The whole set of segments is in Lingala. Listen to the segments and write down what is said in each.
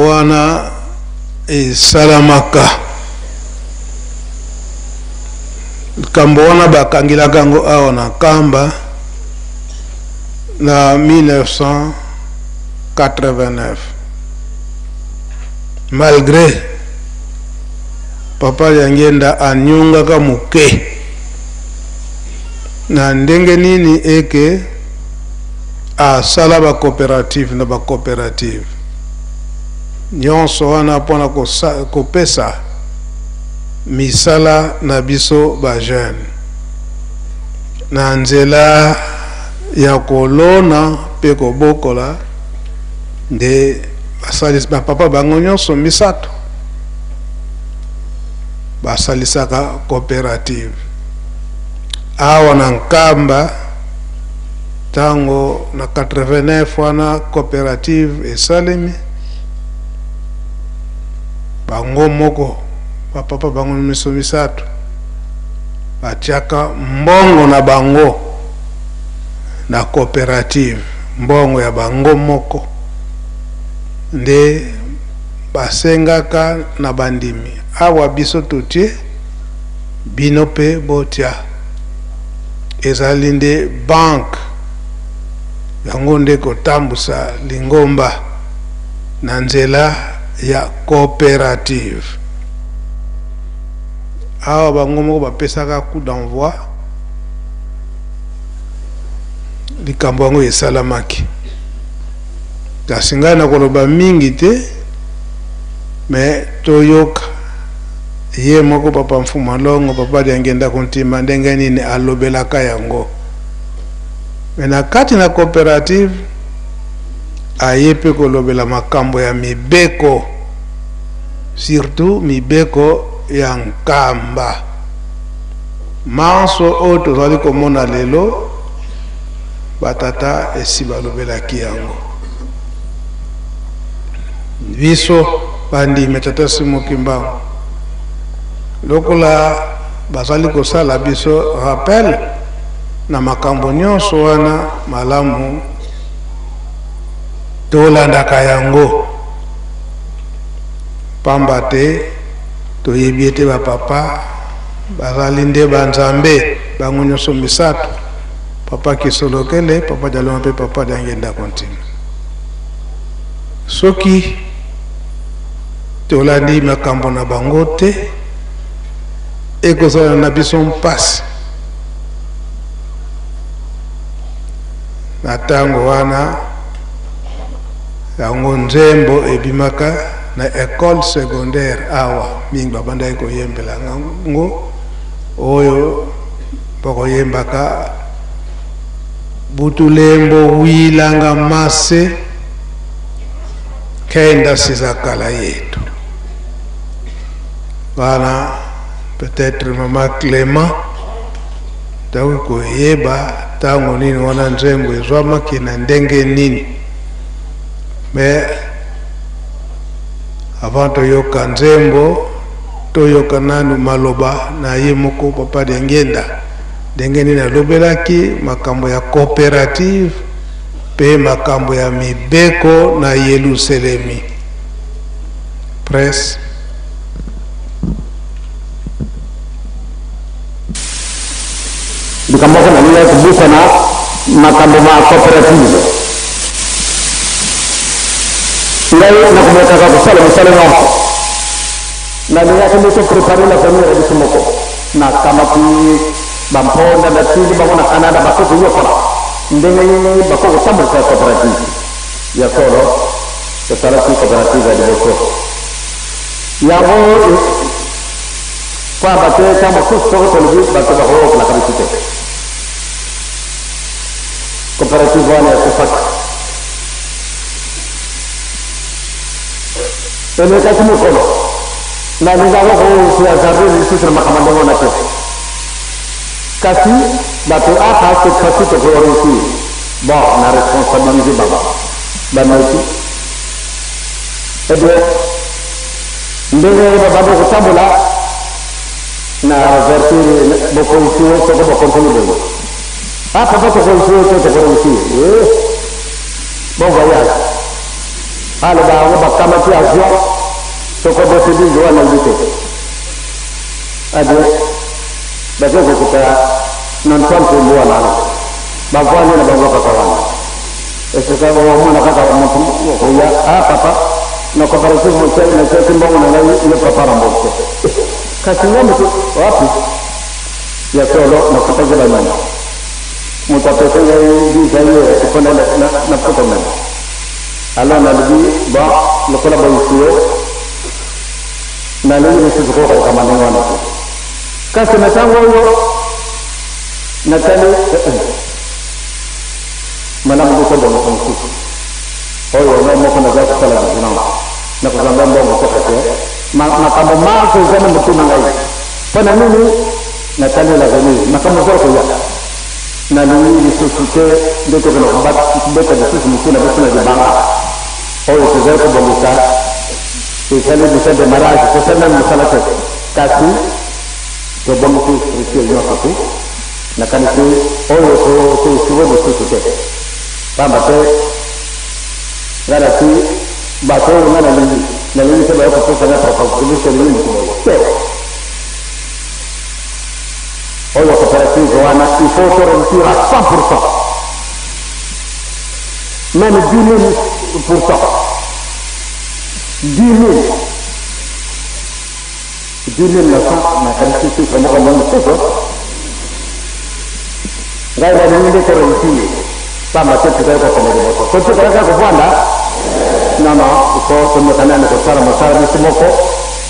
Wana esalamaka likambo wana bakangelaka yango awa na Nkamba na 1989, malgré Papa Diangienda anyongaka moke na ndenge nini eke asala ba coopérative na ba coopérative nyonso wana mpona kopesa misala na biso ba jeune na nzela ya kolona mpe kobokola. Nde basalisi bapapa bango nyonso misato basalisaka coopérative awa na Nkamba. Ntango na 89 wana coopérative esalemi, bango moko bapapa bango miso misato batiaka mbongo na bango na coopérative, mbongo ya bango moko nde basengaka na bandimi: awa biso totie, bino mpe botia. Ezali nde banque yango nde kotambusa lingomba na nzela ya coopérative. Awa bango moko bapesaka coup d'envoi, likambo yango esalamaki. Kasi ngai nakoloba mingi te, me toyoka ye moko Papa Mfuma Longo, Papa Diangienda Kuntima, ndenge nini alobelaka yango. Me na kati na coopérative aye mpe kolobela makambo ya mibeko, surtout mibeko ya Nkamba. Manso oyo tozali komona lelo, batata esi balobelaki yango. Biso bandimi Tata Simon Kimbangu, lokola bazali kosala biso rappel na makambo nyonso wana, malamu tolandaka yango, pamba te toyebi ete bapapa bazali nde banzambe bango nyonso misato, Papa Kisolokele, Papa Dialungana mpe Papa Diangienda Kuntima. Soki tolandi makambo na bango te, ekozala na biso mpasi. Na ntango wana yango nzembo ebimaka na école secondaire awa, mingi babandaki koyembela yango, oyo bakoyembaka: butulembo wilanga mase kenda sizakala yetu. Wana peut-être Mama Clément takoki koyeba ntango nini wana nzembo ezwamaki, na ndenge nini. Mais avant toyoka nzembo, toyoka nanu maloba na ye moko Papa Diangienda, ndenge nini alobelaki makambo ya coopérative mpe makambo ya mibeko na Yelusalemi. Presse. Likambo moko nalingaki kobosana, makambo ma coopérative. Ngai nakomekaka kosala mosala nyonso. Nalingaki nde toprépare l'avenir ya biso moko. Nakamati bamponda, natindi bango na Canada, bako koyekola ndenge nini bako kotambolisa coopérative. Ya solo, tosalaki coopérative ya liboso yango, pamba te ntango mosusu soko tolobi, bato bakoyokelaka biso te. Coopérative wana ekufaki, elekaki mikolo. Nalingaka kohasarder lisusu na makambo ndenge wana te, kasi bato aka cette fois-ci tokoréussir. Bon, na responsabiliser bango, bameki. Eh bien, ndenge babanda kotambola na avertir: bokoéchouer soko bocontinuer boye. Ah papa, tokoéchouer te, tokoréussir. Eh, bon voyage. Aloba yango bakamati avion soko bosi wana yebi te adie bake kokuta na Antoine Pembo wana bavandi na bango kaka wana esika omona kaka motu okoya ah papa na coopérative natiaki mbongo na ngai yo papa rembourse kasi nga motu wapi ya solo nakutaki banani moto apesa ngai visa ye ifo nafuta nani. Alors nalobi bon lokola boyisi nalingi lisusu kokokama ndenge wana te kasi na ntango oyo natali malamu biso bongisa mosusu oyo nga moko naza kosala vigilance nakozanga mbongo soka te makambo manso eza na motu na ngai mpo na nini natali l'avenir makambo ezala koya nalingi lisusu te nde tokende kobeta lisusu motu na biso na libanga oyo tozali kobongisa ezali bisa démarrage tosali nanu mosala te kasi tobongisi structure nyonso te nakanisi oyo tosuve lisusu te pamba te ngai nati bato oyo ngai nalingi nalingi te baye kopesa ngai proposition elingi motu boye te oyo coopérative wana il faut to réussir à 100%, même 10 000%, 10 000, 10 900 nakanisi chiffre moko ndenge mosusu ngai nalingi nde to réussir pamba te tozali kokende liboso totikala kaka kovanda non non il faut tomeka nani kosala mosala biso moko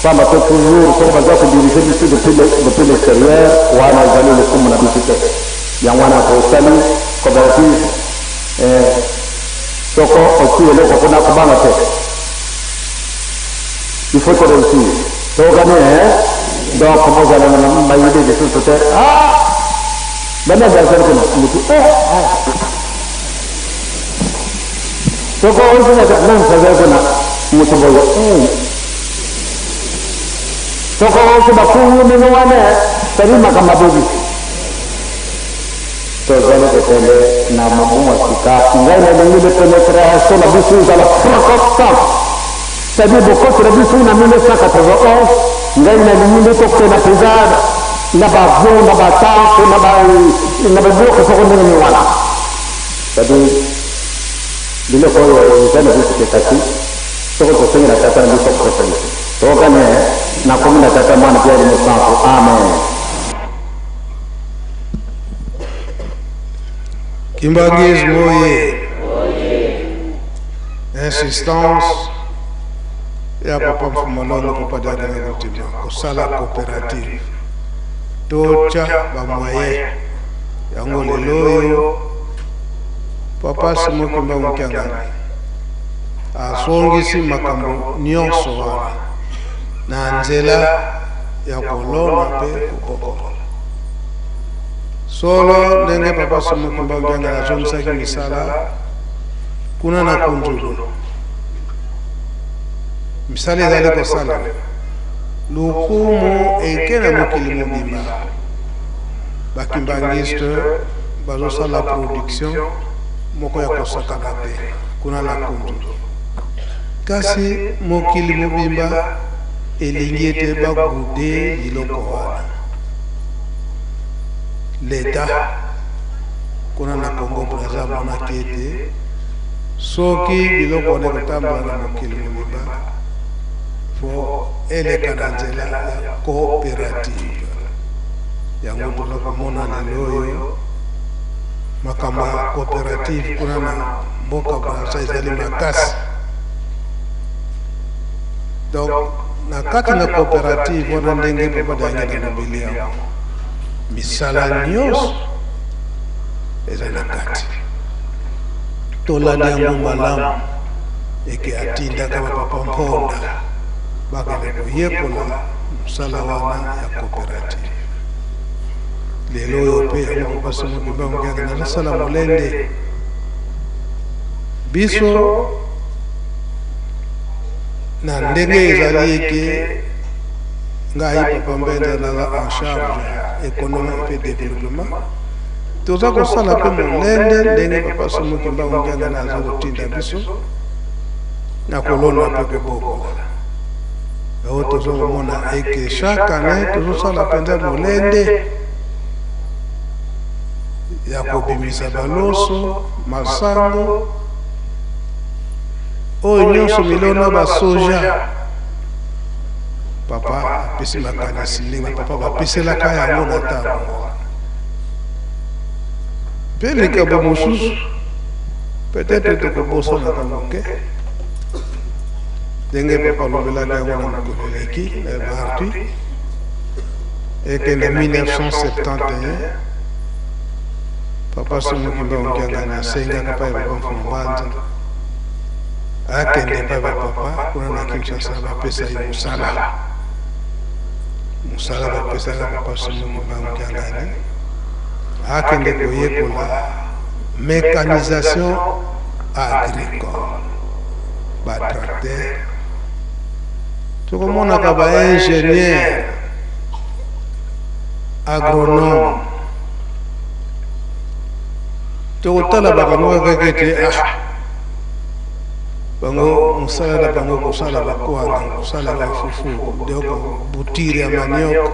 pamba te toujours soki baza kodirige biso depuis l'extérieur wana ezali lokumu na biso te yango wana tosali coopérative soko otie eloko kuna kobanga te il faut te réussir tokani donc bozala na mayele lisusu te ah bana azali kuna mutu soko ozingaka nani azali kuna mutu boye soko oki bakungu ndenge wana tali makambo abebi tozali kokende na mabumu ya sika ngai nalingi nde pénétration na biso ezala fracotant c'est-à-dire bokoti na biso na 1991 ngai nalingi nde tokenda mpenza na baavion na batanke na babiloko soko ndenge nini wana c'est-à-dire biloko oyo eza na biso te kasi soko tosengi na tata na biso kopesa biso tokokani nakomi na tata mwana mpe alimo santu amen. Kimbanguisme oye. Insistance ya papa Mfumalondo papa Diangenda Kutima kosala coopérative totya bamoyen yango lelo oyo papa Simon Kimbangu Kiangani azongisi makambo nyonso wana na nzela ya kolona mpe kobokola solo ndenge papa Simon Kimbangu Kiangani azongisaki misala kuna na Kunzulu misala ezali kosala lokumu eke na mokili mobimba bakimbangiste bazosala production moko ya kosakana te kuna na Kunzulu kasi mokili mobimba elingi ete bagude biloko wana leta kuna na Congo Brazza amonaki ete soki biloko wana ekotambola na mokili mobimba fo eleka na nzela ya coopérative yango toza komona lelo oyo makambo ya coopérative kuna na mboka Brazza ezali makasi donc na kati na coopérative wana ndenge papa Diangenda alobeli yango misala nyonso eza na kati tolandi yango malamu eke atindaka bapapa Mponda bakende koyekola mosala wana ya coopérative lelo oyo mpe yango papa Simon Kimbangu Kiangani azosala molende biso na ndenge ezali ete ngai papa Mbenza naza en charge ya économie mpe développement toza kosala mpe molende ndenge papa Simon Kimbangu Kiangani aza kotinda biso Na kolona mpe kobokola. Yango tozo komona eke chaque année tozosala mpenza molende ya kobimisa baloso, masango, oyo nyonso milona, basoja. Papa apesi makanisi ndenge bapapa bapeselaka yango na ntango wana. Mpe likambo mosusu, peut-être tokobosanaka moke ndenge papa alobelaki yango na mokolo eleki na mardi, eke na 1971 papa Simon Kimbangu Kiangani asengaka pa ya papa Mfumu Mbanza akende pa bapapa kuna na Kinshasa, bapesa ye mosala. Mosala bapesaka papa Simon Kimbangu Kiangani, akende koyekola mécanisation agricole, batracteur. Tokomonaka baingénieur agronome, tokotala bakango kaka ete ah, bango mosala na bango kosala bakwanga, kosala bafufu, donc bouture ya manioc,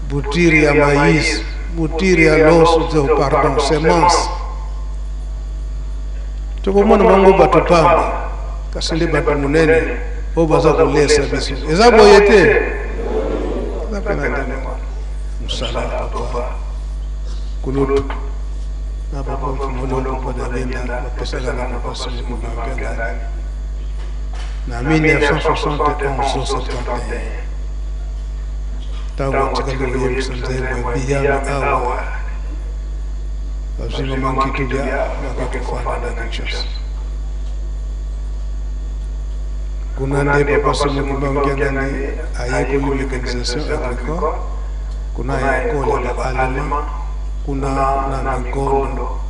bouture ya maïs, bouture ya loso, pardon, semence. Tokomona bango bato pamba, kasi nde bato monene oyo baza kolesa biso. Eza boye te? Eza mpe na ndenge mosala ya papa kulutu na papa Mfumu papa Diangienda bapesaka na papa Simon Kimbangu Kiangani na 1971 71, ntango atikali koyebisa nzembo ya biyano awa, bazwi mama Nkitudia, bake kofanda na Kinshasa. Kuna nde papa Simon Kimbangu Kiangani ayekoli mécanisation agricole kuna ya ekole ya baallemand kuna na Minkondo,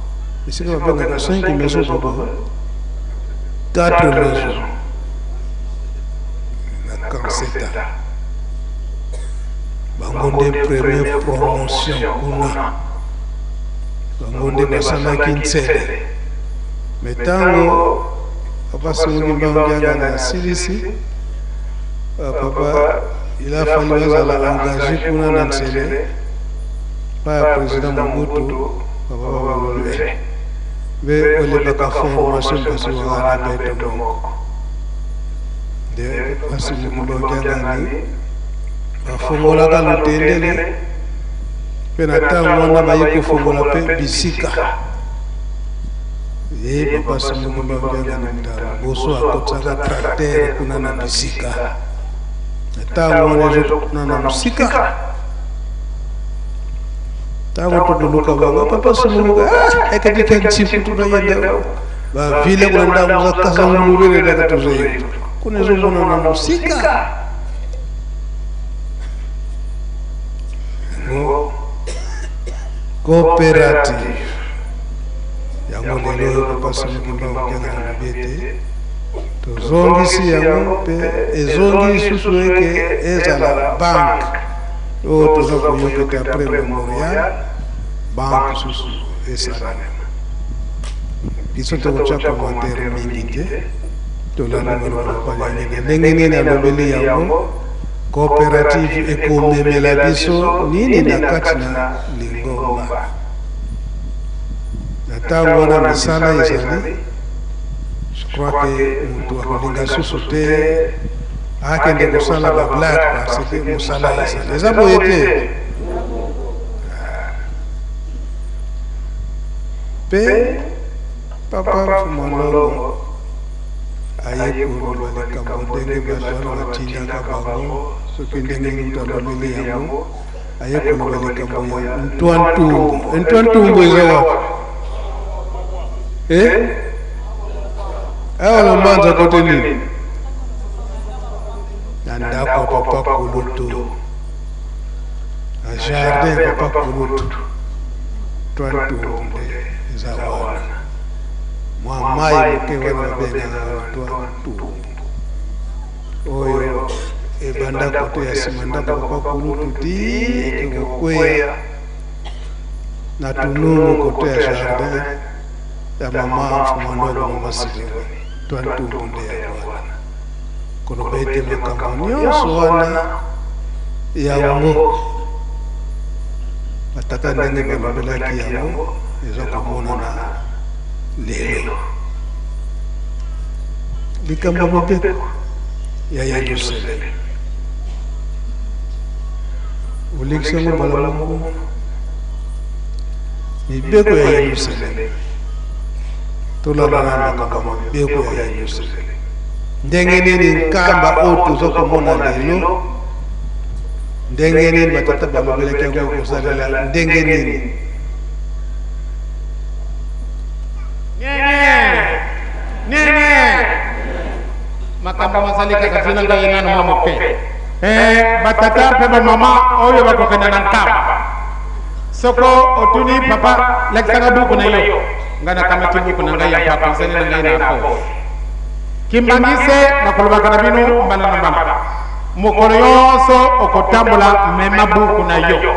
esika babengaka 5 maison, papa, 4 maison na Kanseta. Bango nde première promotion kuna, bango nde basalaki ntsele. Me ntango papa Simon Kimbangu Kiangani asilisi, papa, il a fallu bazala engagé kuna na Nsele pa ya président Mobutu. Papa babalobi mbe olebaka formation mpasi wana beto moko nde papa Simon Kimbangu Kiangani bafungolaka Lutendele. Mpe na ntango wana baye kofungola mpe bisika ye papa Simon Kimbangu Kiangani liboso akotisaka tracteur kuna na bisika. Na ntango wana ezokuna na mosika, ntango tokoluka bango, papa Simon ekatika ntsiku tunayenda bavile kuna ndango za Kasangulu daka tozoyi kuna ezomona na mosika. Yango coopérative yango lelo oyo papa Simon Kimbangu Kiangani alobi ete tozongisi yango mpe ezongi lisusu eke ezala banque oyo toza koyoka ete après mémorial banque susu esalema. Biso tokotya commentaire mingi te, tolandi maloba papa Diangienda ndenge nini alobeli yango, coopérative ekomemela biso nini na kati na lingomba. Na ntango wana misala ezali, je crois que moto akolinga susu te akende kosala bablague parce que mosala ezali. Eza boye te? Mpe papa Mfumu Longo aye koloba likambo ndenge bato wana batindaka bango, soki ndenge moto alobeli yango, aye koloba likambo ya Ntwa Ntumbu. Ntwa Ntumbu eza wapi? Eh? Awa na Mbanza kote nini, na ndako ya papa Kulutu, na jardin ya papa Kulutu. Ntwa Ntumbu nde eza wana, mwa mai moke wana babengaka Ntwa Ntumbu, oyo ebanda kote ya nsima ndako papa Kulutu ti eke kokweya na tununu kote ya jardin ya mama Mfumandongo, mama Sidoni. Twa ntumbu nde yango wana. Koloba ete makambo nyonso wana yango batata ndenge balobelaki yango eza komonana lelo. Likambo ya mobeko ya Yelusaleme olekisi yango mbala moko. Mibeko ya Yelusaleme, tolanda na makambo ya mibeko ya Yelusaleme. Ndenge nini nkamba oyo toza komona lelo, ndenge nini batata balobelaki yango kosalela ndenge nini? Nene! Nene! Makambo mazali kaka zela ngai nano mwa moke. Eh, batata mpe bamama oyo bakokenda na nkamba. Soko otuni papa, lakisanga buku na yo. Ngai nakamati buku na ngai ya mpako, ezali na ngai na poche. Kimbangise nakolobaka na bino mbala na mbala. Mokolo yonso okotambola, mema buku na yo.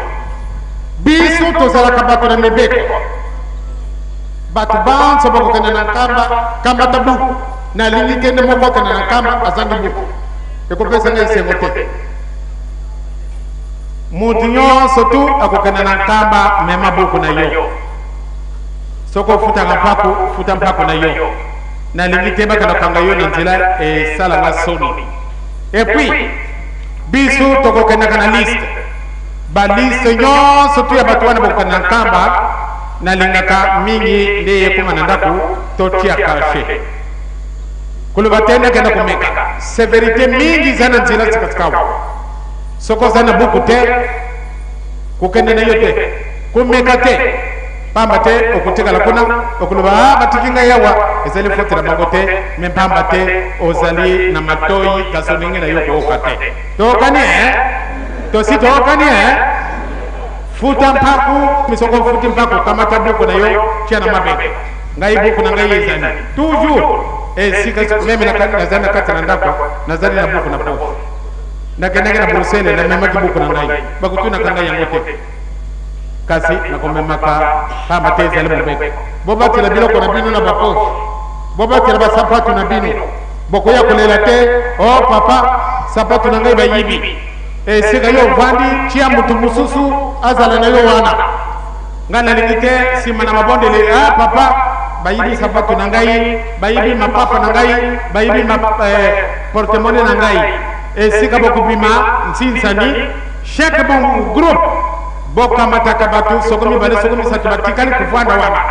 Biso tozalaka bato na mibeko. Bato banso bakokende na nkamba, kamata buku. Nalingi kende moko akende na nkamba azangi buku. Ekopesa ngai esengo te. Moto nyonso tu akokende na nkamba, mema buku na yo. Soki ofutaka mpako, futa mpako na yo. Nalingi te bakenda kokanga yo na nzela, esala nga soni. Et puis, biso tokokendaka na liste. Ba liste nyonso tu ya bato wana bakokende na nkamba, nalingaka mingi nde ekoma na ndako totia kashe. Koloba te nakenda komeka. Severite mingi eza na nzela sikasikawa. Soki oza na buku te, kokende na yo te, komeka te, pamba te okotikala kuna, okoloba ah, batiki ngai awa, ezali faute na bango te, me pamba te ozali na matoi kasi olingi na yo kooka te. Toyokani eh? Tosi toyokani eh? Futa mpaku, soko ofuti mpaku, kamata buku na yo, tia na mabele. Ngai buku na ngai ezali toujours esika meme nazali na kati na ndako, nazali na buku na poche. Nakendaki na Bruxelles, namemaki buku na ngai, bakotunaka ngai yango te, kasi nakomemaka pamba te ezali mobeko. Bobatela biloko na bino na bapoche, bobatela basapatu na bino, bokoya kolela te o oh, papa sapatu na ngai bayibi. Esika yo ovandi, tia moto mosusu azala na yo wana. Ngai nalingi te nsima na mabondeli, ah papa bayibi sapatu na ngai, bayibi mapapa na ngai, bayibi ma, eh, porte-monnaie na ngai. Esika bokobima nsinsani, chaque bon groupe bokamataka bato soko mibale soko misato batikali kovanda wana.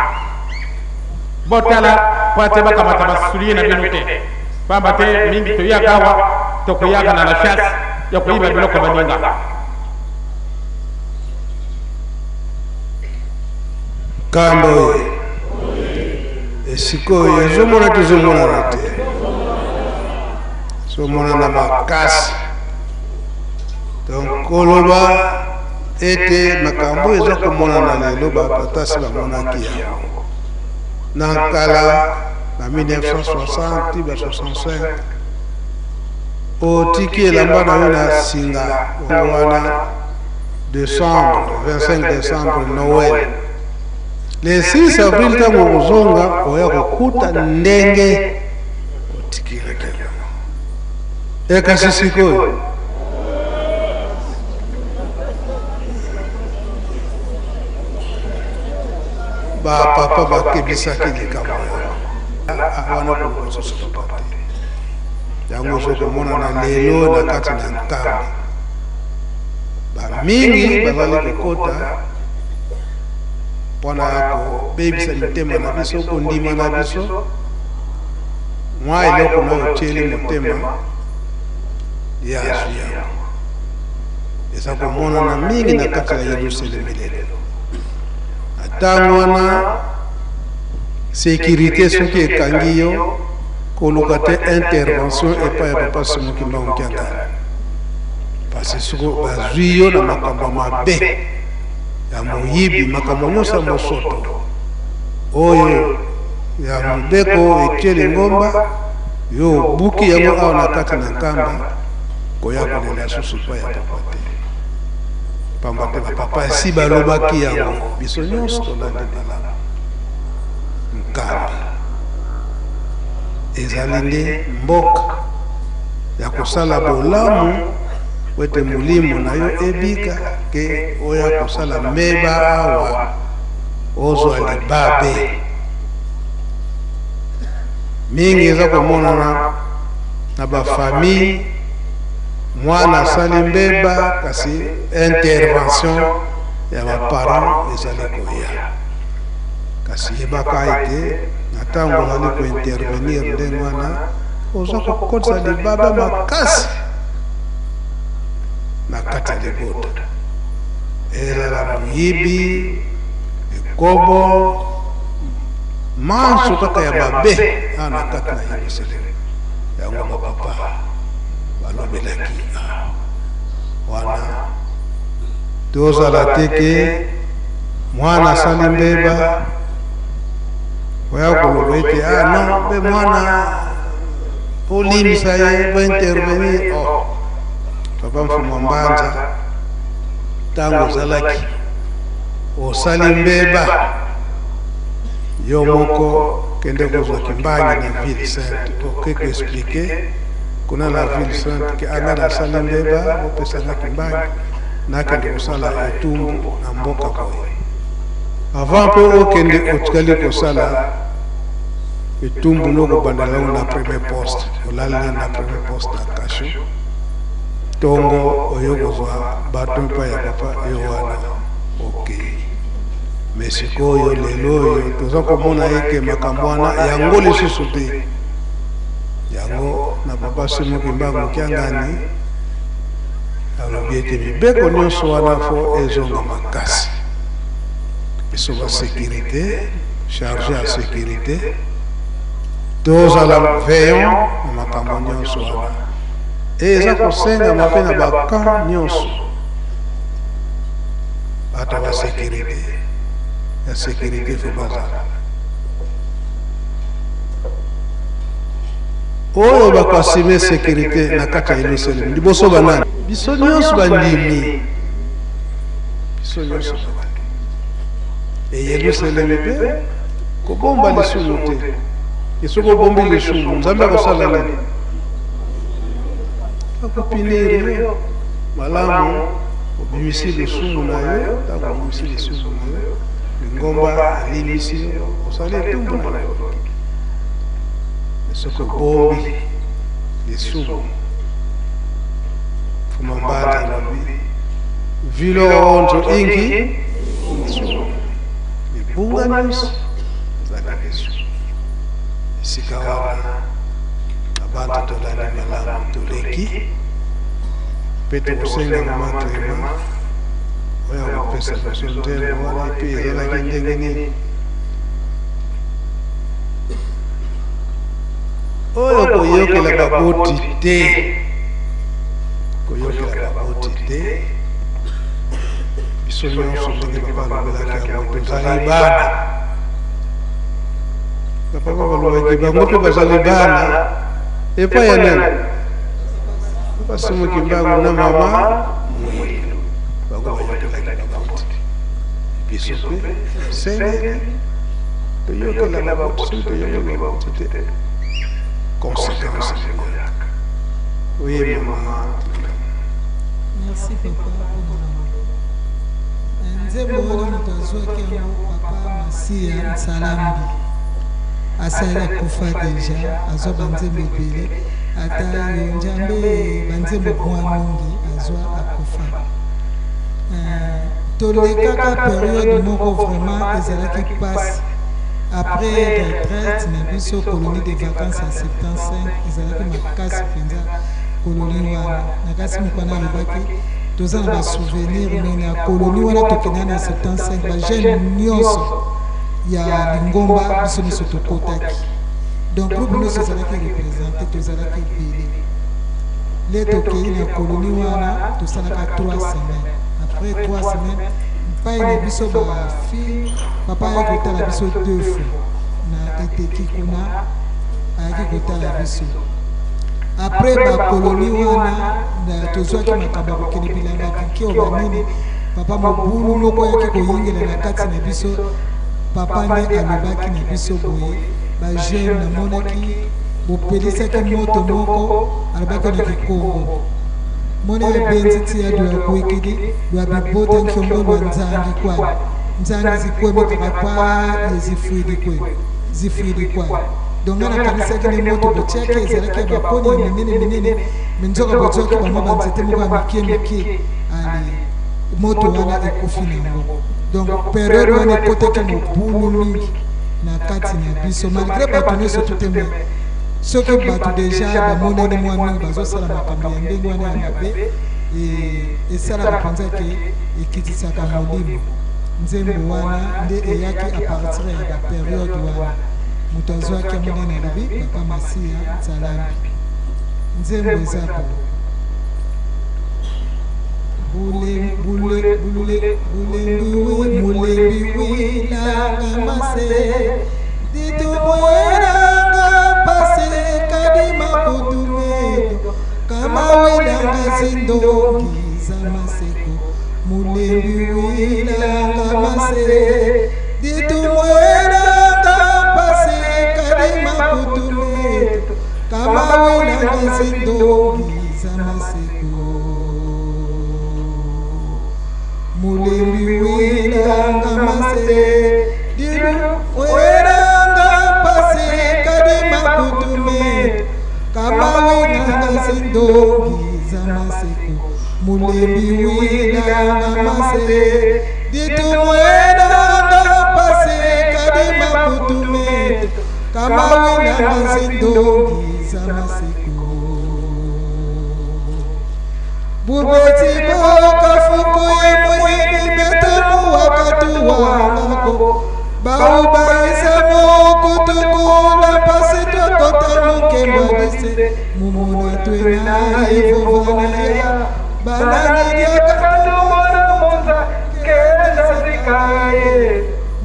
Botala mpo ate bakamata basulie na bino te, pamba te mingi toyaka awa tokoyaka na la chasse ya koyiba biloko baninga. Kamba oyo esika oyo ezomona te ezomonana te ezomonana makasi donc koloba ete makambo oyo eza komonana lelo batasi bamonaki yango na nkala na 1960 ba 65 otiki elamba na yo na singa wana décembre 25 décembre noël le 6 avril ntango okozonga oya kokuta ndenge otikilaki yango e kasi sikoyo bapapa bakebisaki likambo yango wana koloba lisusu papa te yango ozo komonana lelo na kati na nkambi bamingi bazali kokota mpo na kobebisa mitema na biso kondima na biso mwa eloko na oyo otieli motema ye azwi yango eza komonana mingi na kati ya yelusalemi lelo na ntango wana sekirite soki ekangi yo koluka te intervention epai ya papa Simon Kimbangu Kiangani parce soko bazwi yo na makambo ya mabe ya moyibi makambo nyonso ya mosoto oyo ya mobeko etie lingomba yo obuki yango awa na kati na nkamba koya kolela susu epai ya papa te pamba te bapapa esi balobaki yango biso nyonso tolandi malamu nkambi. Ezali nde mboka ya kosala bolamu po ete molimo na yo ebika ke oya kosala mbeba awa ozwa libabe. Mingi eza komonana na ba famille, mwana asali mbeba kasi intervention ya ba parents ezali koya. Kasi yebaka ete na ntango ozali kointervenir ndenge wana, oza kokotisa libabe makasi na kati ya libota. Ezala moyibi, ekobo, manso kaka ya mabe awa na kati na Yerusalemu. Yango bapapa balobelaki awa wana, tozala te ke mwana asali mbeba oya koloba ete ah non, mpe mwana olimbisa ye, bointervenir. Oh, papa Mfumu Mbanza, ntango ozalaki osali mbeba yo moko, kende kozwa kimbangi na ville sainte, oke koexpliquer kuna na ville sainte ke anga nasali mbeba, bopesanga kimbangi nakende kosala etumbu na mboka boye. Avant mpe okende, otikali kosala etumbu no kobandela yango na premier poste, olali nani na premier poste na kasho, ntongo oyo kozwa bato epai ya papa yo wana okei. Me sikoyo lelo oyo toza komona eke makambo wana yango lisusu te. Yango na papa Simo Kimbangu Kiangani alobi ete mibeko nyonso wana fo ezonga makasi. Biso ba sécurité, chargé ya sécurité, tozala veillon na makambo nyonso wana. E eza kosengama mpe na bacamp nyonso, bato ba sécurité ya sécurité fo bazala oyo bakoassume sécurité na kati ya Yerusalemu liboso banani? Biso nyonso bandimi, biso nyonso bandimi. E Yerusalemi mpe kobomba lisumu te. E soki obombi lisumu, Nzambe akosala nini? Akopinir yo. Malamu obimisi lisumu na yo. Ntango obimisi lisumu na yo, lingomba elimbisi yo, osali etumbu na yo. Soki obombi lisumu, Mfumu Mbanza alobi vilo onzo ingi libunga nyonso ezali lisumu. Esika wana na bantu tolandi malamu, toleki mpe tokosenga mama Clément oyo akopesa biso nzembo wana. Epe ezalaki ndenge nini oyo koyokela baboti te? Koyokela baboti te, biso nyonso ndenge papa alobelaki yango, tozali bana. Bapapa balobaki bango mpe bazali bana epai ya nani? Papa Simo Kimbangu na mama Mwilu. Bango bayokelaki baboti, biso mpe sengeli toyokela baboti. Soki toyokeli baboti te, conséquence ekoyaka. Oye mama. Merci papa mpona nzembo wana. Moto azwaki yango, papa Masiya Nsalambi, asali akufa deja. Azwa banzembo ebele, ata yo Nzambe, banzembo mwa mingi azwa, akufa. Tolekaka période moko vraiment ezalaki mpasi après retraite na biso, colonie de vacances ya 75 ezalaki makasi mpenza. Colonie wana, nakasi mokwana alobaki toza na basouvenir, mais na colonie wana tokendaka na 75, bajeune nyonso ya lingomba, biso nyonso tokotaki, donc groupe nyonso ezalaki représente, tozalaki ebele. Le tokei na colonie wana, tosalaka 3 semaines. Après 3 semaines, mpai na biso bafille, papa ayaki kotala biso deux fois na eteki kuna, ayaki kotala biso. Après bacolonie wana, tozwaki makambo ya kokende bilanga, kinkio, banini. Papa, mobulu moko ayaki koyingela na kati na biso. Papa nde alobaki na biso boye: bajeune, namonaki Bopelisaki moto moko alobaki na kikongo mona ebenzi ti ya lwa kuikidi lwa bibota nkiongo lwa nzangi kwani nzangi zikwemi kaka kwa ezifwidi kwe zifwidi kwani. Donc nga nakanisaki nde moto botiaki ezalaki ya bakoni ya minene minene, me nzoka botiaki bamwa banzete moko ya mike mike. Ale moto wana ekufi nango. Donc periode wana ekotaki mobulu mingi na kati na biso, malgré bato nyonso tu te, me soki bato deja bamonani mwa mingi bazosala makambo ya ndenge wana ya mabe, esalaka mpenza ke ekitisaka molimo. Nzembo wana nde eyaki a partir ya baperiode wana. Moto azwaki yango nde nalobi Papa Masiya Nsalambi. Nzembo eza boye: Bule, bule, bule, bulembi mulembi wilanga mase ditumweranga pase kadima kutumeto kama wilanga zindongi za maseko mulembi wilanga mase ditumweranga pase kadima kutumeto kama wilanga zindongi za maseko mulembi wilanga mase ditumweranga pase kadima kutumeto kama wilanga zindongi za maseko mulembi wilanga mase ditumweranga pase kadima kutumeto kama wilanga zindongi za maseko bubeti boka fuku ye mwini betemu wakatu wangako baubaisa mokutukula pasi twakota mukemba dise mumona twena ivovanaya bananidiakatumona monza kenda sikaye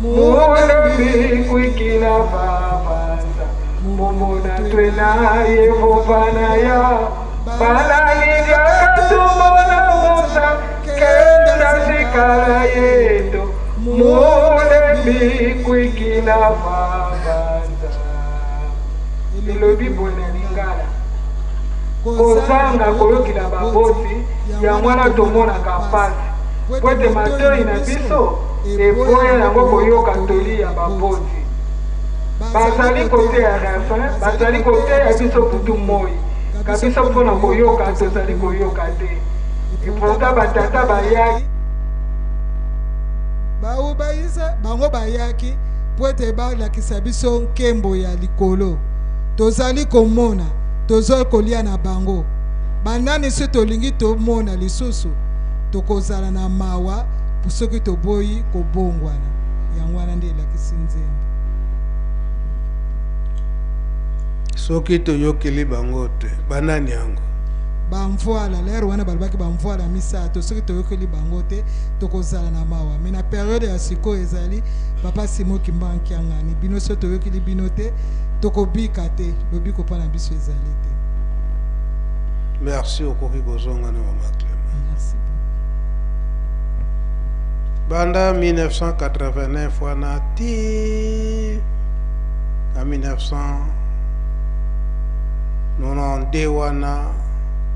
mulembi kuikila babanza mumona twena ivovanaya bananidiakatumona monza kenda sikaye mulembi kuikila babanza. Elobi boye na lingala: kozanga koyokela baboti, yango wana tomonaka mpasi, po ete matoi na biso eboya yango koyoka toli ya baboti. Bazali koteya refrain, bazali koteya biso butu moi, kabiso mpona koyoka tozali koyoka te. Eponta batata bayaki baubaisa bango bayaki po ete balakisa biso nkembo ya likolo. Tozali komona, tozali kolia na bango banani. So tolingi tomona lisusu, tokozala na mawa soki toboyi kobongwana. Yango wana nde elakisi nzembo. Soki toyokeli bango te, banani yango? Bamvwala lere wana balobaki bamvwala misato. Soki toyokeli bango te, tokozala na mawa. Me na periode ya sikoyo ezali Papa Simo Kimbangu Kiangani. Bino so toyokeli bino te, tokobika te. Lobiko mpo na biso ezali te. Merci, okoki kozonga na Mama Clément. Merci. Banda 1989 wana ti na 1992 wana,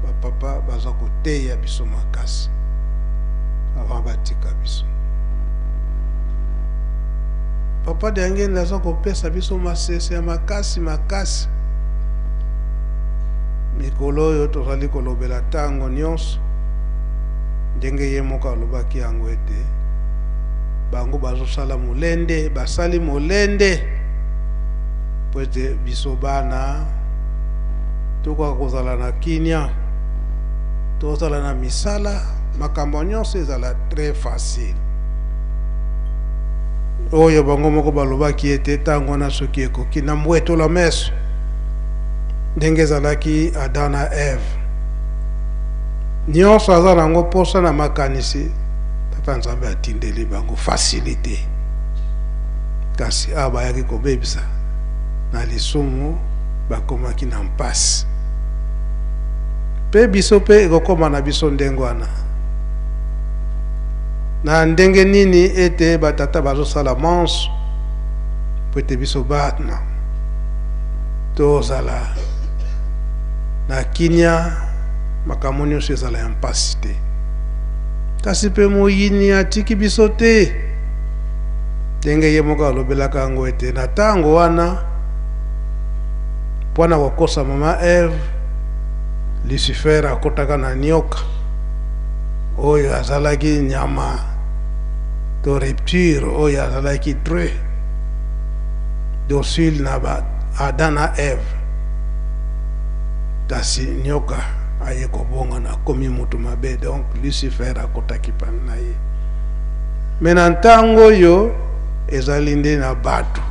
bapapa baza koteya biso makasi avant batika biso. Papa Diangenda aza kopesa biso masese ya makasi makasi. Mikolo oyo tozali kolobela ntango nyonso ndenge ye moko alobaki yango ete bango bazosala molende, basali molende po ete biso bana tokoka kozala na kimia, tozala na misala, makambo nyonso ezala très facile. Oyo bango moko balobaki ete ntango wana soki ekoki na mbwetola meso ndenge ezalaki Adam na Eve, nyonso aza nango mposa na makanisi, Tata Nzambe atindeli bango facilité. Kasi awa bayaki kobebisa na lisumu, bakomaki na mpasi. Mpe biso mpe ekokóma na biso ndenge wana. Na ndenge nini ete batata bazosala manso po ete biso bana Tozala na kimia, makambo nyonso ezala ya mpasi te. Kasi mpe moyini atiki biso te, ndenge ye moko alobelaka yango ete na ntango wana, mpo na kokosa mama Eve, Lucifer akotaka na nioka oyo azalaki nyama to reptile oyo azalaki très docile na ba Adam na Eve, kasi nioka aye kobongana akomi moto mabe, donc Lucifer akotaki pa na ye. Me na ntango oyo ezali nde na bato,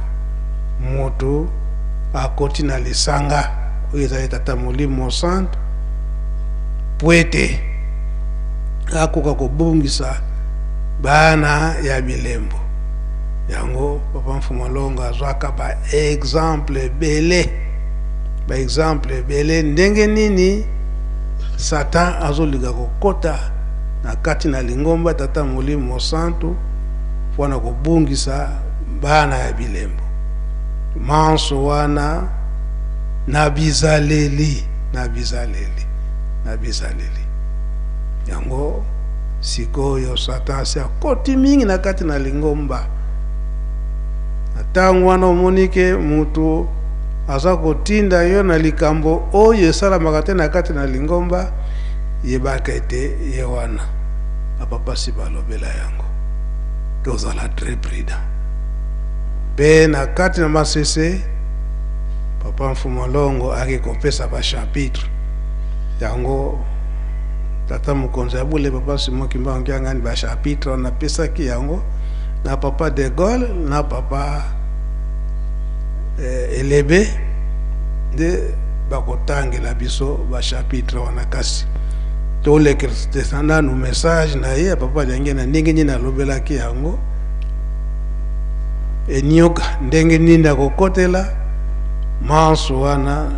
moto akoti na lisanga oyo ezali Tata Molimo Santu, po ete akoka kobungisa bana ya bilembo. Yango Papa Mfumu Longo azwaka ba exemple ebele, ba exemple ebele ndenge nini Satan azolinga kokota na kati na lingomba Tata Molimo Santu mpo na kobungisa bana ya bilembo manso wana na bizaleli, na bizaleli, na bizaleli yango. Sikoyo Satan asi akoti mingi na kati na lingomba. Na ntango wana omoni ke mutu aza kotinda yo na likambo oyo esalamaka te na kati na lingomba, yebaka ete ye wana bapapa si balobela yango. Tozala très prudent. Pe na kati na masese, Papa Mfumu Longo ake kopesa ba chapitre yango. Tata mokonzi ya bule Papa Simon Kimbangu Kiangani, ba chapitre wana apesaki yango na Papa de Gaulle na Papa Elebe nde bakotangela biso ba chapitre wana. Kasi tolekisa nanu message na ye ya Papa Diangienda ndenge nini alobelaki yango, enioka ndenge nini akokotela manso wana.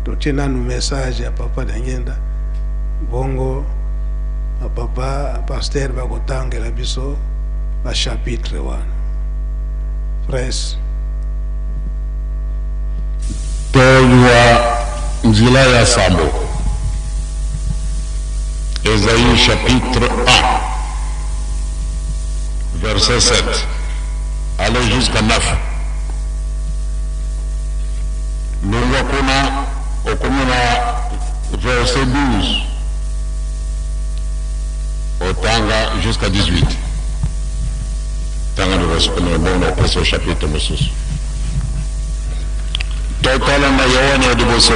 Totie nanu message ya Papa Diangienda, bongo papa pasteur bakotangela biso ba chapitre wana. Presse. Tozwa nzela ya sambo, Esaïe chapitre 1, verset 7, allez jusqu'à 9. Longwa kuna okomi na verset 12, otanga jusqu'à 18. Tanga na verset kuna, bongo na opesa chapitre mosusu. Totala na Yohane ya liboso,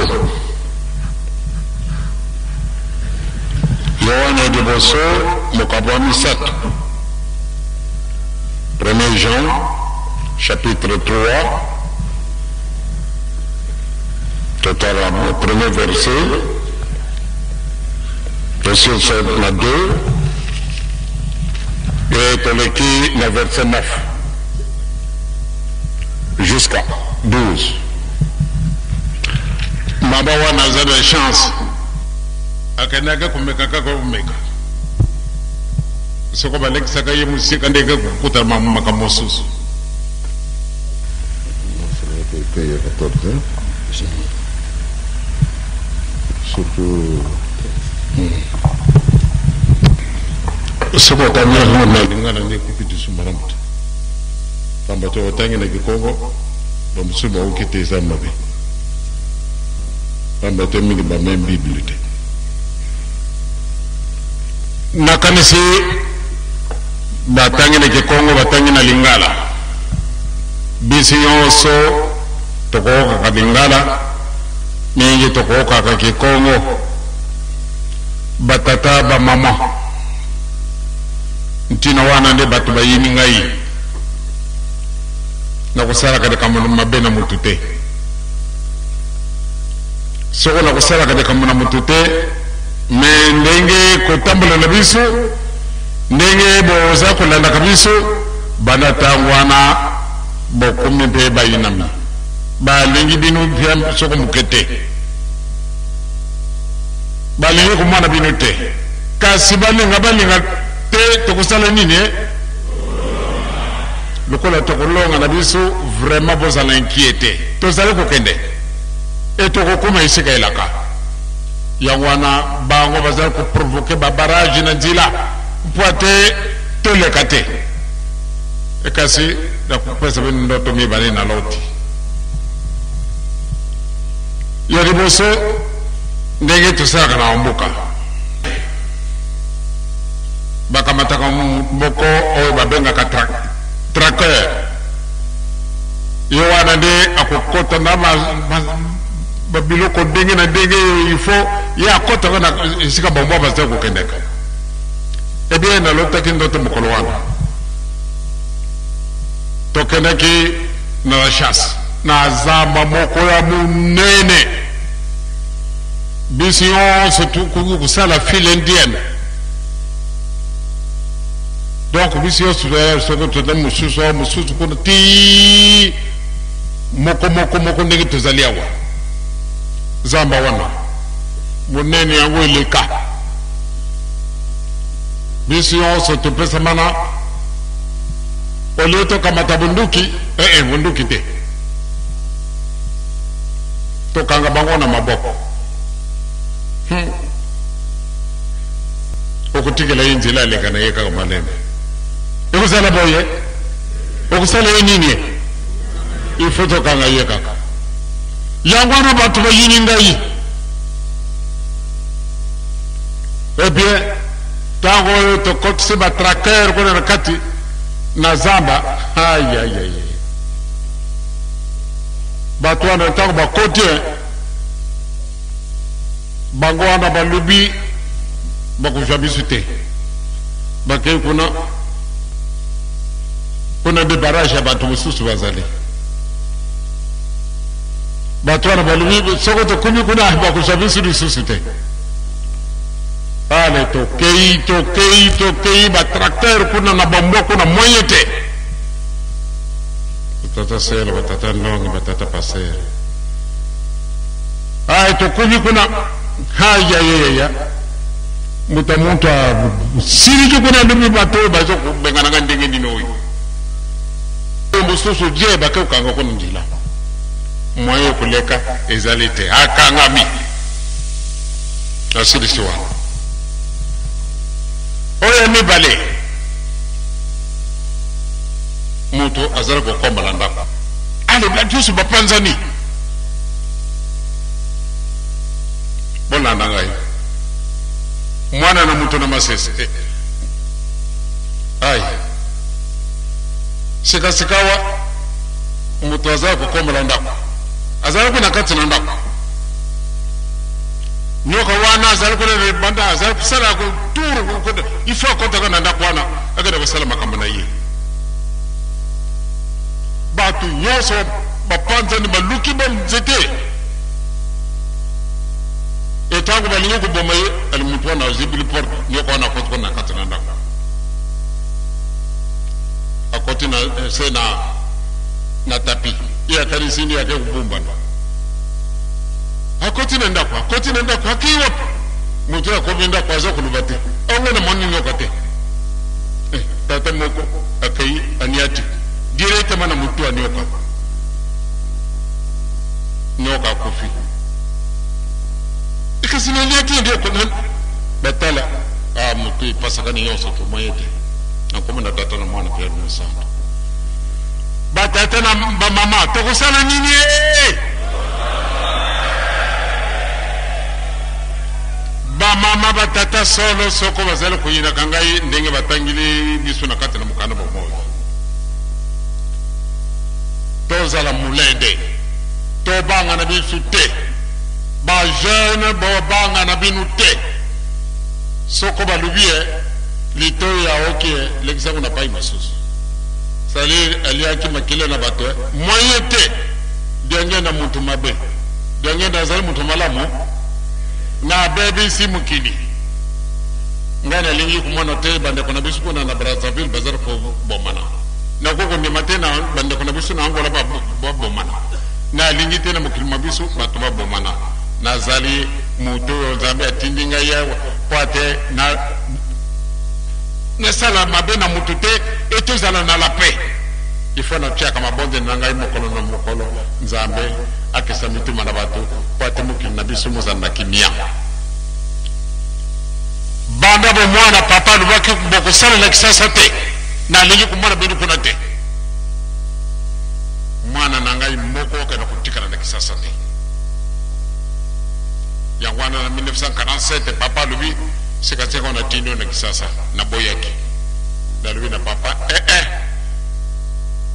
Yohane ya liboso mokapo ya 3, 1er Jean chapitre 3, totala premier verset, tosilisa na 2 et toleki na verset 9 jusqu'à 12. Mama wana aza na chance, akendaka komeka kaka komeka, soko balekisaka ye mosika ndenge kokuta makambo mosusu. Surtout soki otangi yango na lingala nde ekoki lisusu malamu te, pamba te otangi na kikongo, bamosusu bakoki te, eza mabe, pamba te mingi bamemi Bible te. Nakanisi batangi na kikongo, batangi na lingala, biso nyonso tokokaka lingala mingi, tokokaka kikongo. Batata, bamama, ntina wana nde bato bayini ngai, nakosalaka likambo mabe na motu te. Soko nakosalaka likambo na motu te, me ndenge kotambola na biso, ndenge boza kolandaka biso banda ntango wana, bokomi mpe bayinami, balingi bino mpe soko moke te, balingi komona bino te. Kasi balinga balinga te, tokosala nini? Lokola tokolonga na biso, vraiment bozala inquiet te, tozali kokende. E tokokoma esika elaka. Yango wana bango bazali koprovoke babarage na nzela mpo ate toleka te. E kasi nakopesa bino ndoto mibale na loti. Ya liboso, ndenge tosalaka na mboka, bakamataka moko oyo babengaka traqueur. Ye wana nde akokota na babiloko ndenge na ndenge, il faut ye akotaka na esika bambwa bazali kokendeka. Eh bien, nalotaki ndoto mokolo wana, tokendaki na la chasse na zamba moko ya monene, biso nyonso tokoki kosala file indienne. Donc biso nyonso soki toza mosusu awa, mosusu kuna, ti moko moko moko ndenge tozali awa. Zamba wana monene yango eleka, biso nyonso topesamana olie tokamata bunduki, eh, eh, bunduki te, tokanga bango na maboko. Okotikela ye nzela aleka na ye kaka malembe. Ekozala boye, okosala ye nini? Il faut tokanga ye kaka. Yango wana bato bayini ngai. Eh bien, ntango oyo tokotisi batracteur kuna na kati na zamba, ayayay, bato wana ntango bakoti bango wana balobi bakozwa biso te, bakei kuna kuna nde barage ya bato mosusu bazali. Bato wana balobi soko tokomi kuna bakozwa biso lisusu te. Ale tokei tokei tokei batracteur kuna na bambwa kuna moyen te. Batata sele, batata ndongi, batata pasere, ay tokomi kuna, hayayaya, moto moto asiliki kuna, alobi bato oyo baza kobengananga ndenge nini oyo mosusu die bake kokanga kuna nzela, moyen koleka ezali te, akangami asilisi wana. Oyo ya mibale, moto azali kokombola ndako, ale bato nyonso bapanzani. Bolanda ngai, mwana na moto na masese, eh. Ai sikasikawa moto azali kokombola ndako, azali kuna kati na ndako, nyoka wana azali kuna na libanda, azali kosala tour, il faut akotaka na ndako wana, akende kosala makambo na ye. Bato nyonso bapanzani, baluki banzete, etango balingi koboma ye, ali moto wana azibili porte, nyoka wana akoti kuna na kati na ndako, akoti na se na tapi, ye akanisi nde ake kobumbana, akoti na ndako, akoti na ndako, akei wapi? Moto oyo akomi ndako aza koloba te, ango na moni nyoka te. Tata moko akei, aniati directement na motu ya nyoka, nyoka akufi. Kasi naliaki nde batala ah, motu epasakani nyonso to moye te. Nakomi na tata na mwana mpe mosantu, batata na bamama, tokosala nini? Bamama, batata, solo soko bazali koyinaka ngai ndenge batangeli biso na kati na mokanda bomoi, tozala molende, tobanga na biso te. Bajeune, bobanga na bino te. Soko balobi ye litoyi ya oki, lekisango na pai mosusu, c'est-à-dire aliaki makila na bato, moyen te. Ndenge na moto mabe, ndenge nazali moto malamu, nabebisi mokili. Ngai nalingi komona te bandeko na biso kuna na Brazzaville bazali kobomana, nakoki kondima te na bandeko na biso na Angola babomana, nalingi te na mokili ma biso bato babomana. Nazali moto oyo Nzambe atindi ngai awa po ate na nasala mabe na moto te, etozala na la paix. Ifo natiaka mabondeli na ngai mokolo na mokolo, Nzambe akesa mituma na bato mpo ate mokili na biso mozala na kimia. Banda bomwana papa alobaki bokosalela Kisasa te, nalingi komona bino kuna te. Mwana na ngai moko akenda kotikala na Kisasa te. Yango wana na 1947 papa alobi sikasika natindi yo na Kisasa, naboyaki. Nalobi na papa eh eh,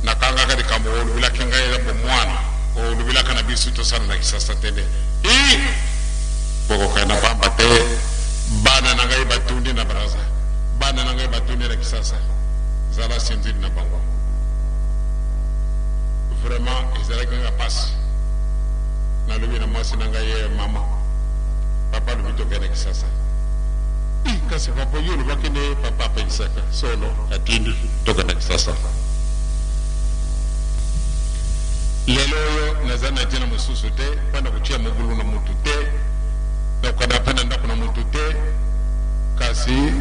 nakangaka likambo olobelaki ngai na bomwana, olobelaka na biso tosala na Kisasa te nde i bokokenda pamba te. Bana na ngai batundi na Brazza, bana na ngai batundi na Kisasa, zala sinzili na bango. Vraiment ezalaki nga pasi. Nalobi na mwasi na ngai ye mama, papa alobi tokende Kisasa. I kasi papa yo olobaki nde papa apekisaka solo atindi tokende Kisasa. Lelo oyo naza na ntina mosusu te mpo na kotia mobulu na mutu te, nakokanda mpe na ndako na mutu te, kasi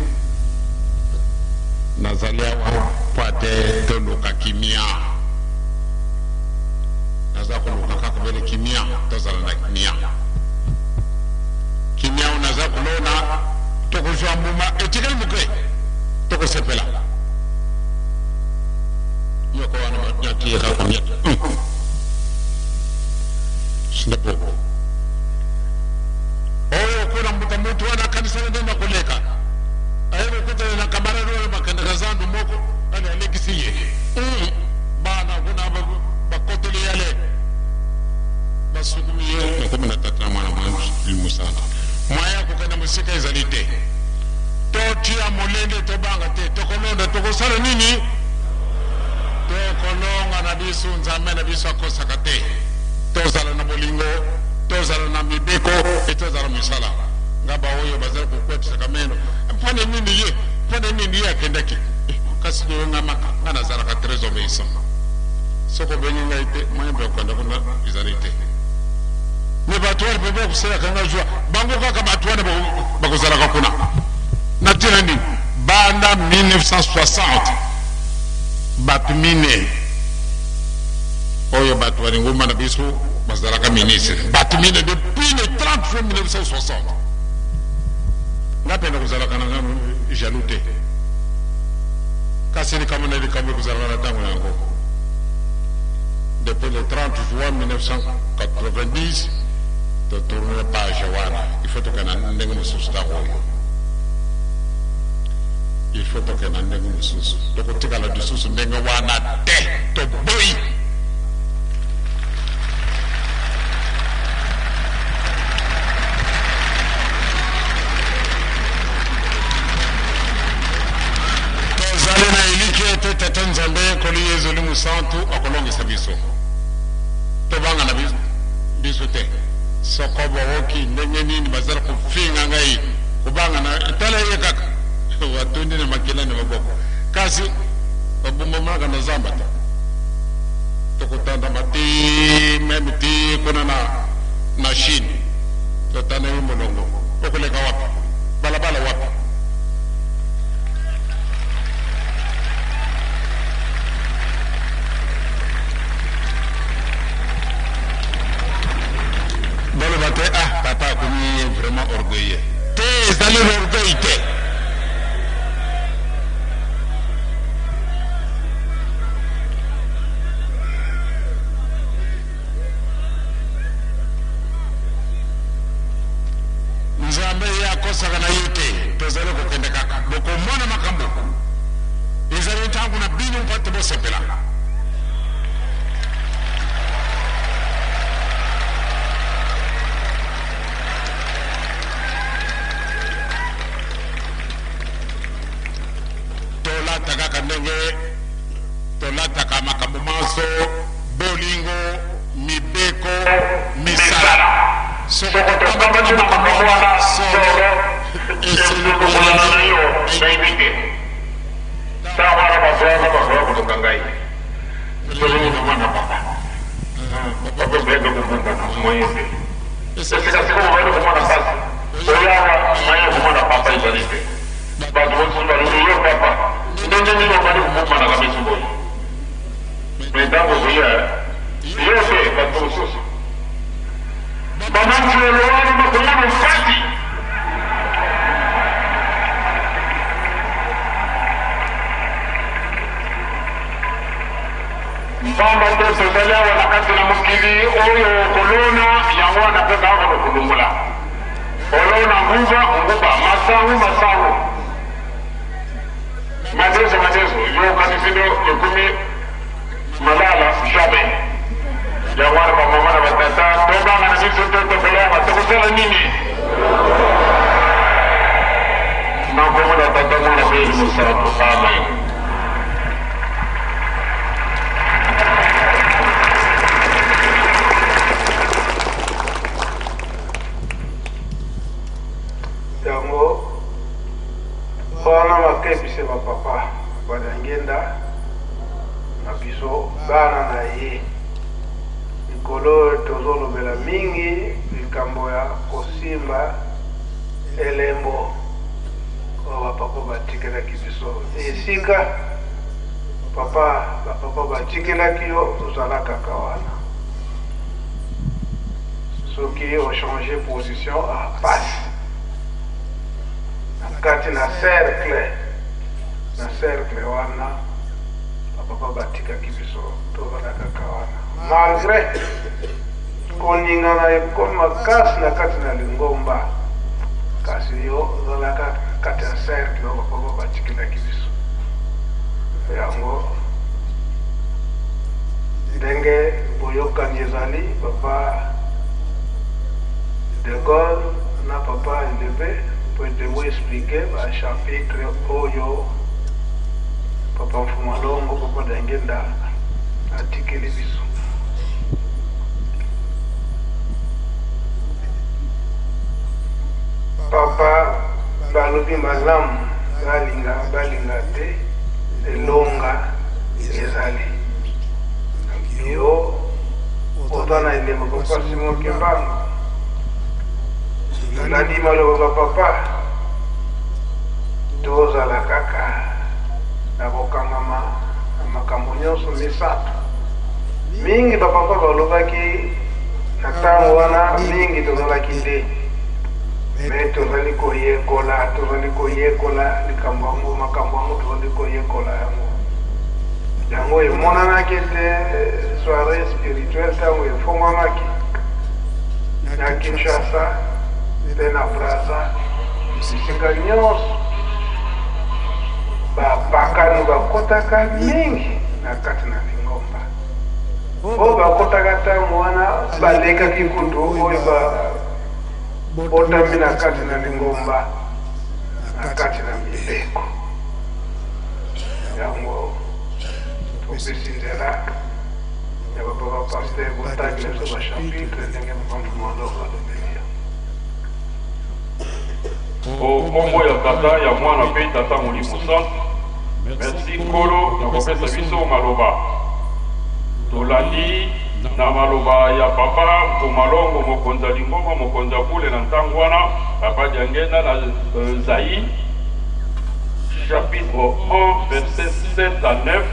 nazali awa mpo ate toluka kimia. Naza koluka kaka bele kimia, tozala na kimia. Kimia oyo naza kolona, tokozwa mbuma etikali moke, tokosepela. Nyoko wana banyati ye kaka nyata. Sindaboko. Oyo kuna mbuta mutu wana akanisaka nde nakoleka. Aye kokutana na camarade wana bakendaka zandu moko, ale alekisi ye. Bana kuna bakoteli yale. Basukumi ye. Nakomi na tata na mwana mwa Musala. Moyen ya kokenda mosika ezali te. Totia molende, tobanga te. Tokolonda, tokosala nini? Tokolonga na biso. Nzambe na biso akosaka te. Tozala na bolingo, tozala na mibeko, e tozala mosala. Nga baoyo bazali kokwetisaka meno. Mpona nini ye? Mpona nini ye akendaki? Kasi toyongamaka. Nga nazalaka très obéissant. Soko obengi ngai te, moyen mpe kokenda kuna ezali te. Me bato wana mpe bakosalaka nga joie. Bango kaka bato wana bakozalaka kuna. Na ntina nini? Banda 1960 bato mine oyo bato ba lingomba na biso bazalaka ministre, bato mine depuis le 30 juin 1960. Nga mpe nakozalaka na nga jaloux te, kasi likambo na likambo ekozalaka na ntango na yango. Depuis le 30 juin 1990 totourne page wana, il faut tokenda ndenge mosusu. Ntango oyo il faut tokenda ndenge mosusu, tokotikala lisusu ndenge wana te, toboyi. Tozali na eliki ete Tata Nzambe Nkolo Yezu Molimo Santu akolongisa biso. Tobanga na biso te. Soko boyoki ndenge nini bazali kofinga ngai, kobanga na tala ye kaka batondi na makila na maboko, kasi babombamaka na zamba te. Tokotandama te meme te kuna na Chine, totandami molongo, okoleka wapi? Balabala wapi? Baloba te ah papa akomi vraiment orgueilleux te, ezali orgueil te. Nzambe ye akosaka na ye te, tozali kokende kaka, bokomona makambo ezali ntango na bino mpo ete bosepela. Tolata kaka ndenge tolataka makambo manso, bolingo, mibeko, misala. Soko totambaki na makambo wana solo, esili kozala na yo, nayebi te. Ntango wana bazwaka bazoya koluka ngai, tolingi komona papa. Papa ezalaki kobumbana moyen te. Esika sikoyo bobandi komona mpasi, oyo awa moyen komona papa ezali te. Bato mosusu balobi yo papa, ndenge nini obandi kobombanaka biso boye? Tozali awa na kati na mokili oyo, kolona yango wana mpe kaka kolongola. Olona nguba, nguba, masangu, masangu, madeso, madeso, yo okanisi nde ekomi malala? Jamais. Yango wana, bamama na batata, tobanga na biso te, tokolonga. Tokosala nini? Na nkombo na Tata, Mwana mpe Elimo Santu, amen. Yango wana makebise bapapa Badiangenda na biso bana na ye. Likolo oyo tozolobela mingi likambo ya kosimba elembo oyo bapapa batikelaki biso. Esika papa bapapa batikelaki yo, ozala kaka wana. Soki ochange position, pasi na kati na cercle, na cercle wana bapapa batikaki biso, tozala kaka wana, malgré koningana ekomi makasi na kati na lingomba, kasi yo ozalaka na kati ya cercle oyo bapapa batikelaki biso. Yango ndenge boyokani ezali, papa de Gaulle na papa Elebe, po ete boexpliquer bachapitre oyo papa Mfumalongo, papa Dangenda atikeli biso. Papa balobi malamu, balinga balinga te, elonga ezali. Yo oza na elembo, papa Simon Kimbangu. Tolandi maloba bapapa, tozala kaka na kokangama na makambo nyonso misato. Mingi bapapa balobaki na ntango wana, mingi tozalaki nde me tozali koyekola, tozali koyekola likambo yango, makambo yango tozali koyekola yango. Yango emonanaki ete soirée spirituelle, ntango efongwamaki na Kinshasa mpe na Braza, bisika nyonso bapakano bakotaka mingi na kati na lingomba. Oyo bakotaka ntango wana balekaki kutu oyo babotami na kati na lingomba, na kati na mibeko. Yango topesi nzela ya bapapa pasteur botangela biso bachapitre ndenge papa Malongo alobeli yango. O nkombo ya Tata, ya Mwana mpe Tata Molimo Santu. Merci Nkolo na kopesa biso maloba. Tolandi na maloba ya papa Nkomalongo, mokonzi ya lingomba, mokonzi ya bule na ntango wana, papa Diangenda na Zaï, chapitre 1 verset 7 à 9,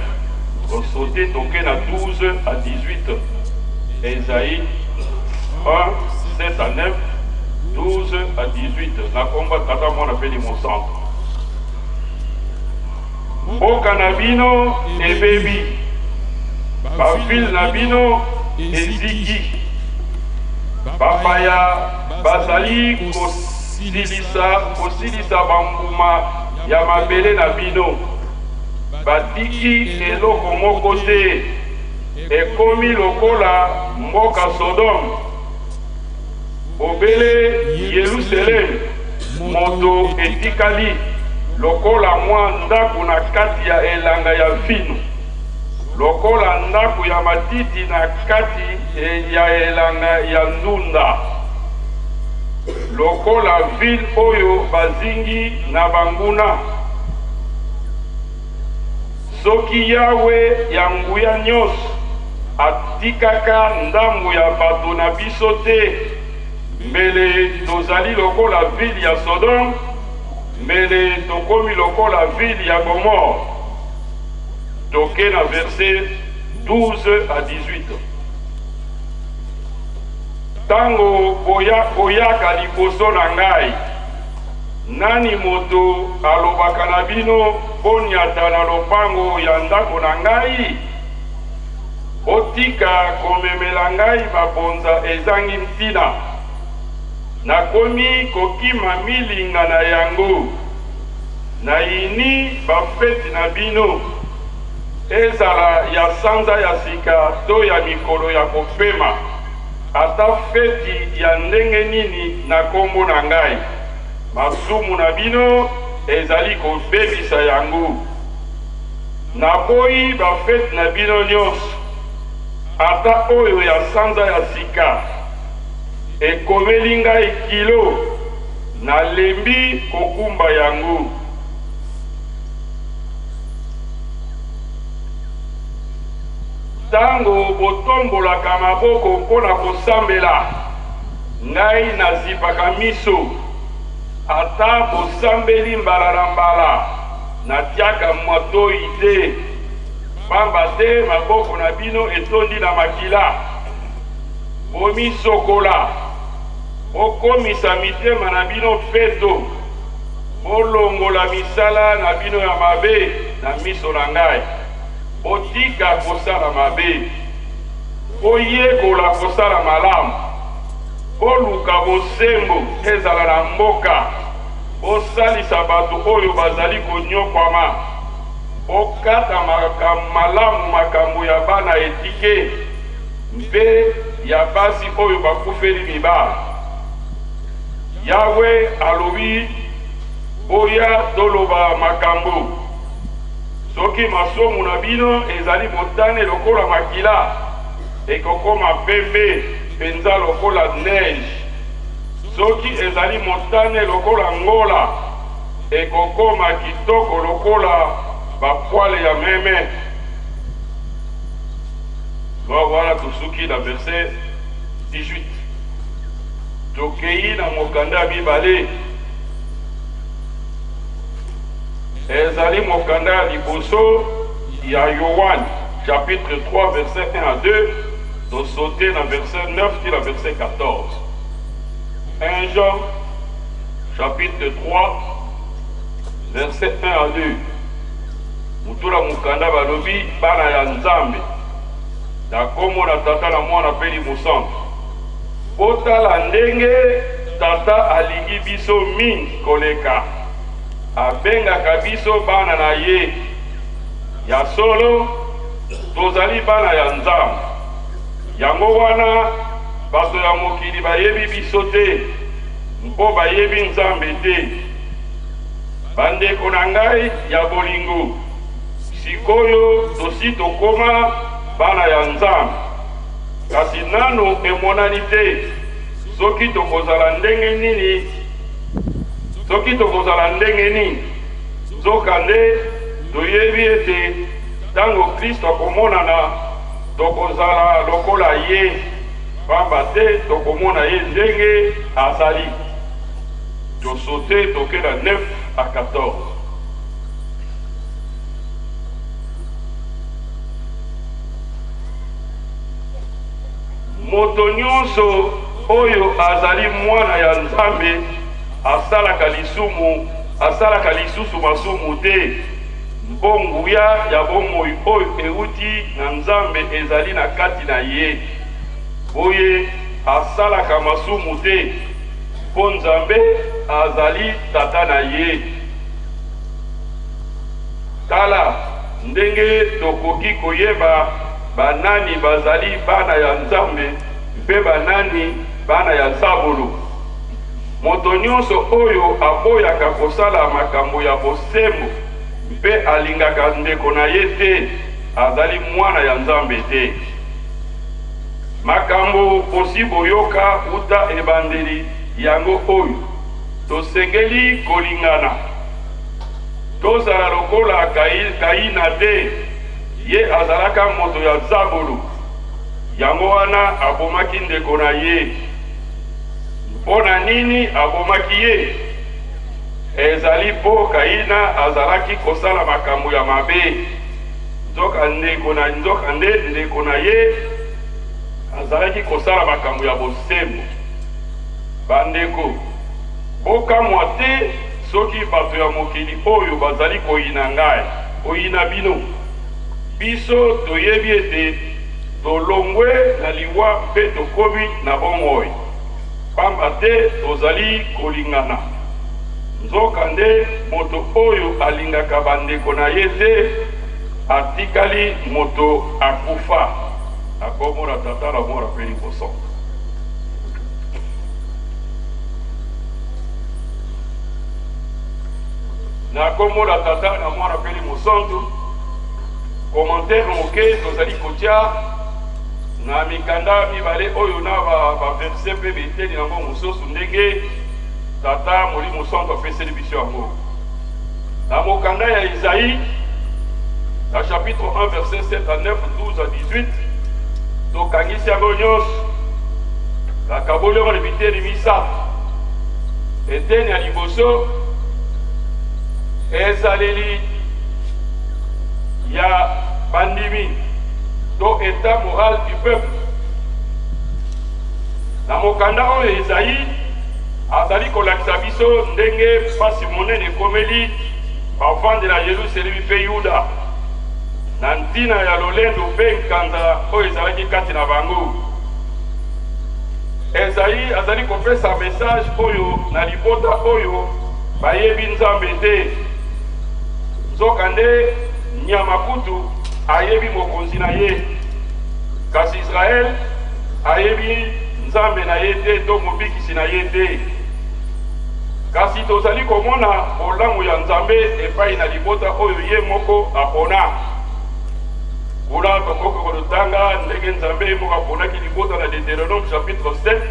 tosote toke na 12 à 18. Esaïe 1 7 à 9, 12 à 18. Na komba Tata, Mwana mpe Limo Santu. Mboka na bino ebebi, bavile na bino eziki, bapaya bazali kosilisa kosilisa bambuma ya mabele na bino, batiki eloko moko te, ekomi lokola mboka Sodome. Bobele Yelusaleme moto etikali lokola mwa ndako na kati ya elanga ya vino, lokola ndako ya matiti na kati ya elanga ya ndunda, lokola ville oyo bazingi na banguna. Soki Yawe ya nguya nyonso atikaka ndambo ya bato na biso te, mbele tozali lokola ville ya Sodome, mbele tokomi lokola ville ya Gomore. Toke na verset 12 à 18. Tango boya boyaka liboso na ngai, nani moto alobaka na bino bonyata na lopango ya ndako na ngai? Botika komemela ngai mabonza ezangi ntina. Nakomi kokima milinga na yango. Nayini bafeti na bino, ezala ya sanza ya sika to ya mikolo ya kopema, ata feti ya ndenge nini na kombo na ngai. Masumu na bino ezali kobebisa yango. Naboyi bafeti na bino nyonso, ata oyo ya sanza ya sika. Ekomeli ngai kilo, nalembi kokumba yango. Tango botombolaka maboko mpo na kosambela, ngai nazipaka miso. Ata bosambeli mbala na mbala, natiaka matoyi te, pamba te maboko na bino etondi na makila. Bomisokola, bokomisa mitema na bino peto, bolongola misala na bino ya mabe na miso na ngai. Botika kosala mabe, boyekola kosala malamu, boluka bosembo ezala na mboka, bosalisa bato oyo bazali konyokwama, bokata malamu makambo ya bana etike mpe ya basi oyo bakufeli mibali. Yawe alobi, Boya toloba makambo. Soki masumu na bino ezali motane lokola makila, ekokoma pembe penza lokola neige. Soki ezali motane lokola ngola, ekokoma kitoko lokola bapwale ya meme. Bon, wana tosuki na verset 18. Tokei na mokanda ya mibale. Ezali mokanda ya liboso ya Yoane, chapitre 3 verset 1 à 2, tosote na verset 9 ti na verset 14. 1 Jean chapitre 3 verset 1 à 2. Moto na mokanda balobi bana ya Nzambe na nkombo na Tata na Mwana mpe Elimo Santu. Botala ndenge Tata alingi biso mingi koleka. Abengaka biso bana na ye. Ya solo, tozali bana ya Nzambe. Yango wana bato ya mokili bayebi biso te, mpo bayebi Nzambe te. Bandeko na ngai ya bolingo, sik'oyo tosi tokoma bana ya Nzambe, kasi nanu emonani te soki tokozala ndenge nini. Soki tokozala ndenge nini? Nzokande, toyebi ete ntango Kristo akomonana, tokozala lokola ye, pamba te tokomona ye ndenge azali. Tosote toke na 9 à 14. Moto nyonso oyo azali mwana ya Nzambe asalaka lisumu, asalaka lisusu masumu te, mpo nguya ya bomoi oyo euti na Nzambe ezali na kati na ye. Boye asalaka masumu te, mpo Nzambe azali Tata na ye. Tala ndenge tokoki koyeba banani bazali bana ya Nzambe mpe banani bana ya Zabolo. Moto nyonso oyo aboyaka kosala makambo ya bosembo mpe alingaka ndeko na ye te, azali mwana ya Nzambe te. Makambo bosi boyoka uta ebandeli yango oyo, tosengeli kolingana. Tozala lokola Kaina te, ye azalaka moto ya zabolo, yango wana abomaki ndeko na ye. Mpo na nini abomaki ye? Ezali mpo Kaina azalaki kosala makambo ya mabe, nzoka ndeko na nzoka nde ndeko na ye azalaki kosala makambo ya bosembo. Bandeko, bokamwa te soki bato ya mokili oyo bazali koyina ngai, koyina bino. Biso toyebi ete. Tolongwe na liwa mpe tokomi na bomoi, pamba te tozali kolingana. Nzokande, moto oyo alingaka bandeko na ye te atikali moto akufa. Na kombo na Tata, na Mwana mpe Elimo Santu. Na kombo na Tata, na Mwana mpe Elimo Santu. Commentaire moke tozali kotia na mikanda mibale oyo na ba verset mpe biteni yango mosusu ndenge Tata Molimo Santu apeseli biso yango. Na mokanda ya Esaïe na chapitre 1 verset 7 à 9, 12 à 18, tokangisi yango nyonso, nakaboli yango na biteni misato. Eteni ya liboso ezaleli ya bandimi to etat moral du peuple. Na mokanda oyo Esaïe azali kolakisa biso ndenge mpasi monene ekomeli bavandi na Yelusalemi mpe Yuda na ntina ya lolendo mpe nkanza oyo ezalaki kati na bango. Esaïe azali kopesa message oyo na libota oyo bayebi Nzambe te. Nzokande, nyama kutu ayebi mokonzi na ye, kasi Israel ayebi Nzambe na ye te to mobikisi na ye te. Kasi tozali komona bolamu ya Nzambe epai na libota oyo ye moko apona. Kuna tokoki kotanga ndenge Nzambe ye moko aponaki libota na Deuteronome chapitre 7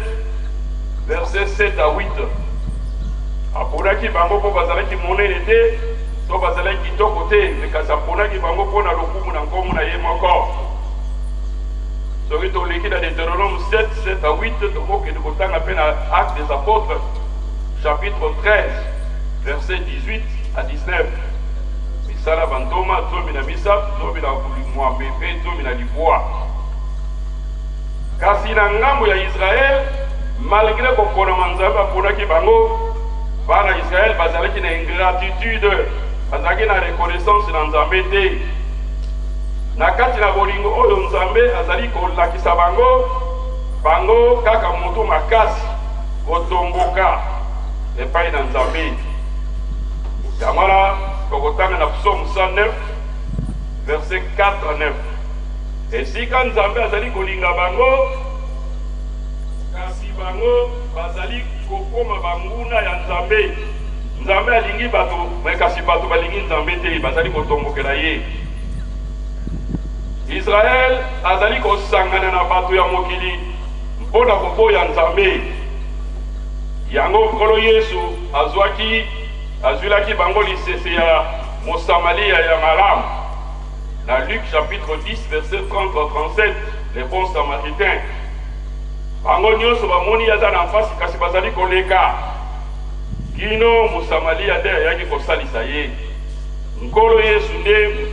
verset 7 à 8. Aponaki bango mpo bazalaki monene te to bazalaki kitoko te, me kasi aponaki bango mpo na lokumu na nkombo na ye moko. Soki toleki na Deuteronome 7, 7 à 8, tokokende kotanga mpe na Actes des Apôtres chapitre 13 verset 18 à 19. Misala bantoma 13, 18 mpe 19. Kasi na ngambo ya Israel, malgre koponama Nzambe aponaki bango, bana Israel bazalaki na ingratitude, bazalaki na reconnaissance na Nzambe te. Na kati na bolingo oyo Nzambe azali kolakisa bango, bango kaka moto makasi kotomboka epai na Nzambe. Yango wana tokotanga na Psaume 109 verset 4 à 9. Esika Nzambe azali kolinga bango, kasi bango bazali kokoma banguna ya Nzambe. Nzambe alingi bato, me kasi bato balingi Nzambe te, bazali kotombokela ye. Israel azali kosangana na bato ya mokili mpo na koboya Nzambe. Yango Nkolo Yesu azwaki azwilaki bango lisese ya Mosamalia ya malamu. Na Luc chapitre 10 verset 30 à 37, le bon samaritain. Bango nyonso bamoni ye aza na mpasi kasi bazali koleka. Kino Mosamalia nde ayaki kosalisa ye. Nkolo Yesu nde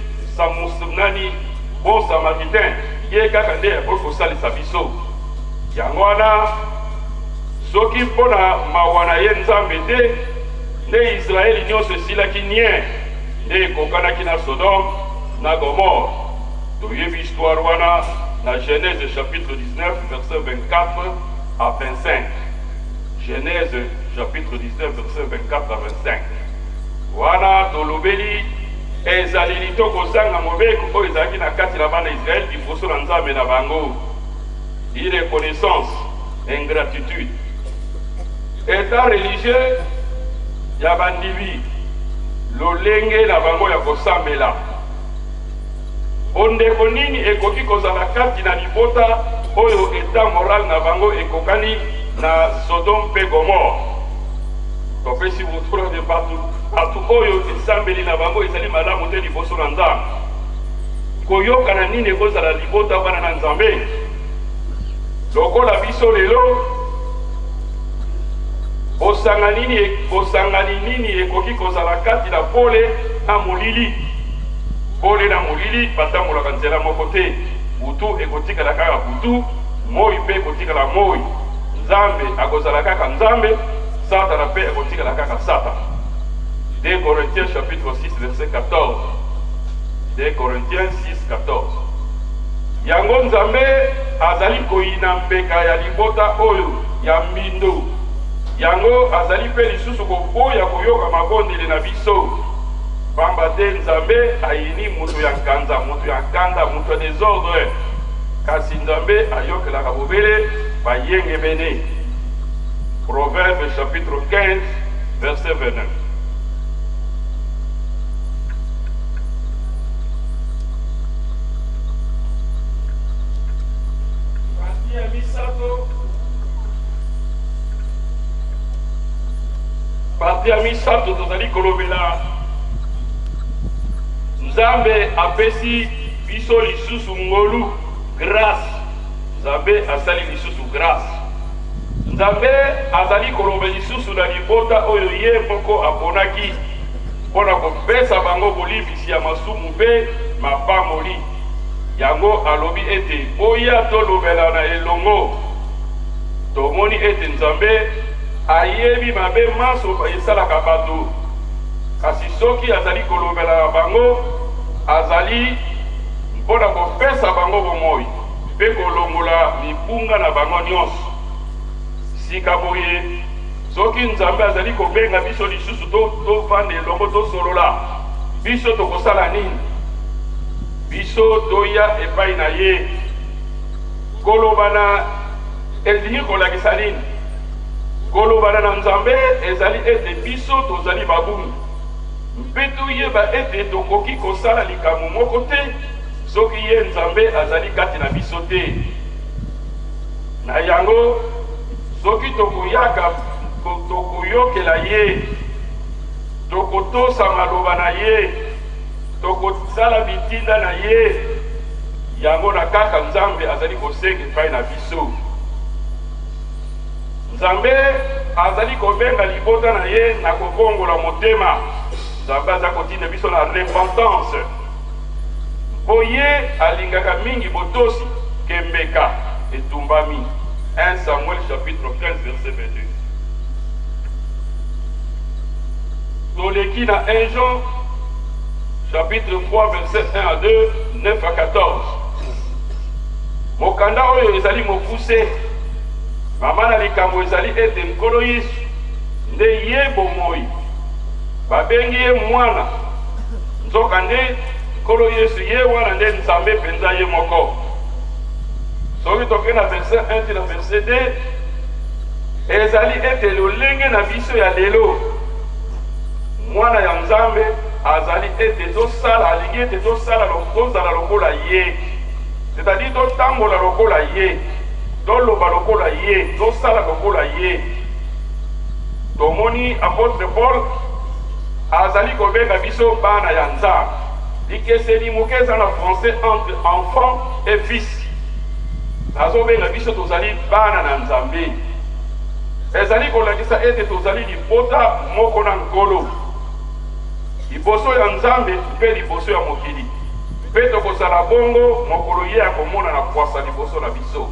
nani bon samaritain, ye kaka nde akoki kosalisa biso. Yango wana soki mpo na mawa na ye Nzambe te nde Israeli nyonso esilaki nie. Nde ekokanaki na Sodome na Gomore. Toyebi histoire wana na Genèse chapitre 19 verset 24 à 25. Genèse chapitre 19 verset 24 à 25. Wana tolobeli ezaleli to kozanga mobeko oyo ezalaki na kati na bana Israël liboso na Nzambe na bango. Irreconnaissance, ingratitude. Etat religieux ya bandimi, lolenge na bango ya kosambela. Bondeko nini ekoki kozala kati na libota oyo etat moral na bango ekokani na Sodome mpe Gomore? Topesi motuna de bato bato oyo esambeli na bango ezali malamu te liboso na Nzambe. Koyokana nini ekozala libota wana na Nzambe? Lokola biso lelo, bosangani nini, bosangani nini ekoki kozala kati na pole na molili? Pole na molili batambolaka nzela moko te. Butu ekotikala kaka butu, moi mpe ekotikala moi. Nzambe akozala kaka Nzambe, Satana mpe akotikala kaka Satana. 2 Corinthiens chapitre 6 verset 14. 2 Corinthiens 6 14. Yango Nzambe azali koyina mbeka ya libota oyo ya mbindo. Yango azali mpe lisusu koboya koyoka mabondeli na biso. Pamba te Nzambe ayini moto ya nkanza, moto ya nkanda, moto ya desordre, kasi Nzambe ayokelaka bobele bayengebene. Proverbes chapitre 15 verset 29. Partie ya misato. Partie ya misato tozali kolobela Nzambe apesi biso lisusu ngolu, grace. Nzambe asali lisusu grace. Nzambe azali koloba lisusu na libota oyo ye moko aponaki mpo na kopesa bango bolimbisi ya masumu mpe mapamboli. Yango alobi ete, Boya tolobelana elongo. Tomoni ete Nzambe ayebi mabe manso esalaka bato, kasi soki azali kolobela na bango, azali mpo na kopesa bango bomoi mpe kolongola mibunga na bango nyonso. Sika boye, soki Nzambe azali kobenga biso lisusu tovanda elongo, tosolola, biso tokosala nini? Biso toya epai na ye. Kolobana elingi kolakisa nini? Kolobana na Nzambe ezali ete biso tozali babungi mpe toyeba ete tokoki kosala likambo moko te soki ye Nzambe azali kati na biso te. Na yango, soki tokoyaka, tokoyokela ye, tokotosa maloba na ye, tokosala bitinda na ye, yango na kaka Nzambe azali kosenga epai na biso. Nzambe azali kobenga libota na ye na kobongola motema. Nzambe aza kotinda biso na repentance, mpo ye alingaka mingi botosi ke mbeka etumbami. 1 Samuel chapitre 15 verset 22. Toleki na 1 Jean chapitre 3 verset 1 à 2, 9 à 14. Mokanda oyo ezali mokuse. Mama na likambo ezali ete Nkolo Yesu nde ye bomoi. Babengi ye mwana. Nzokande Nkolo Yesu ye wana nde Nzambe mpenza ye moko. Soki tokei na verset 1 ti na verset 2, ezali ete lolenge na biso ya lelo, mwana ya Nzambe azali ete tosala, alingi ete tosala, tozala lokola ye, c'est-à-dire totambola lokola ye, toloba lokola ye, tosala lokola ye. Tomoni apotre Paul azali kobenga biso bana ya Nzambe. Likeseni moke eza na français entre enfant et fils. Azobenga biso tozali bana na Nzambe. Ezali kolakisa ete tozali libota moko na Nkolo, liboso ya Nzambe mpe liboso ya mokili, mpe tokozala bongo mokolo ye akomonana pwasa liboso na biso.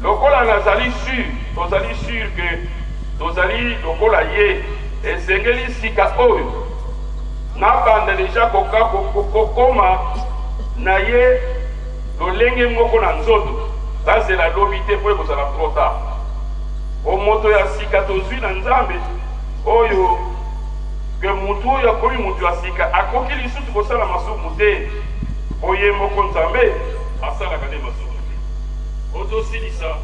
Lokola nazali sur, tozali sur que tozali lokola ye, esengeli sika oyo nabanda deja koka kokoma na ye lolenge moko na nzoto. Nazela lobi te mpo ekozala trop tard. Bomoto ya sika tozwi na Nzambe oyo que mutu oyo akomi mutu ya sika akoki lisusu kosala masumu te, mpo ye moko Nzambe asalaka nde masumu te. Po tosilisa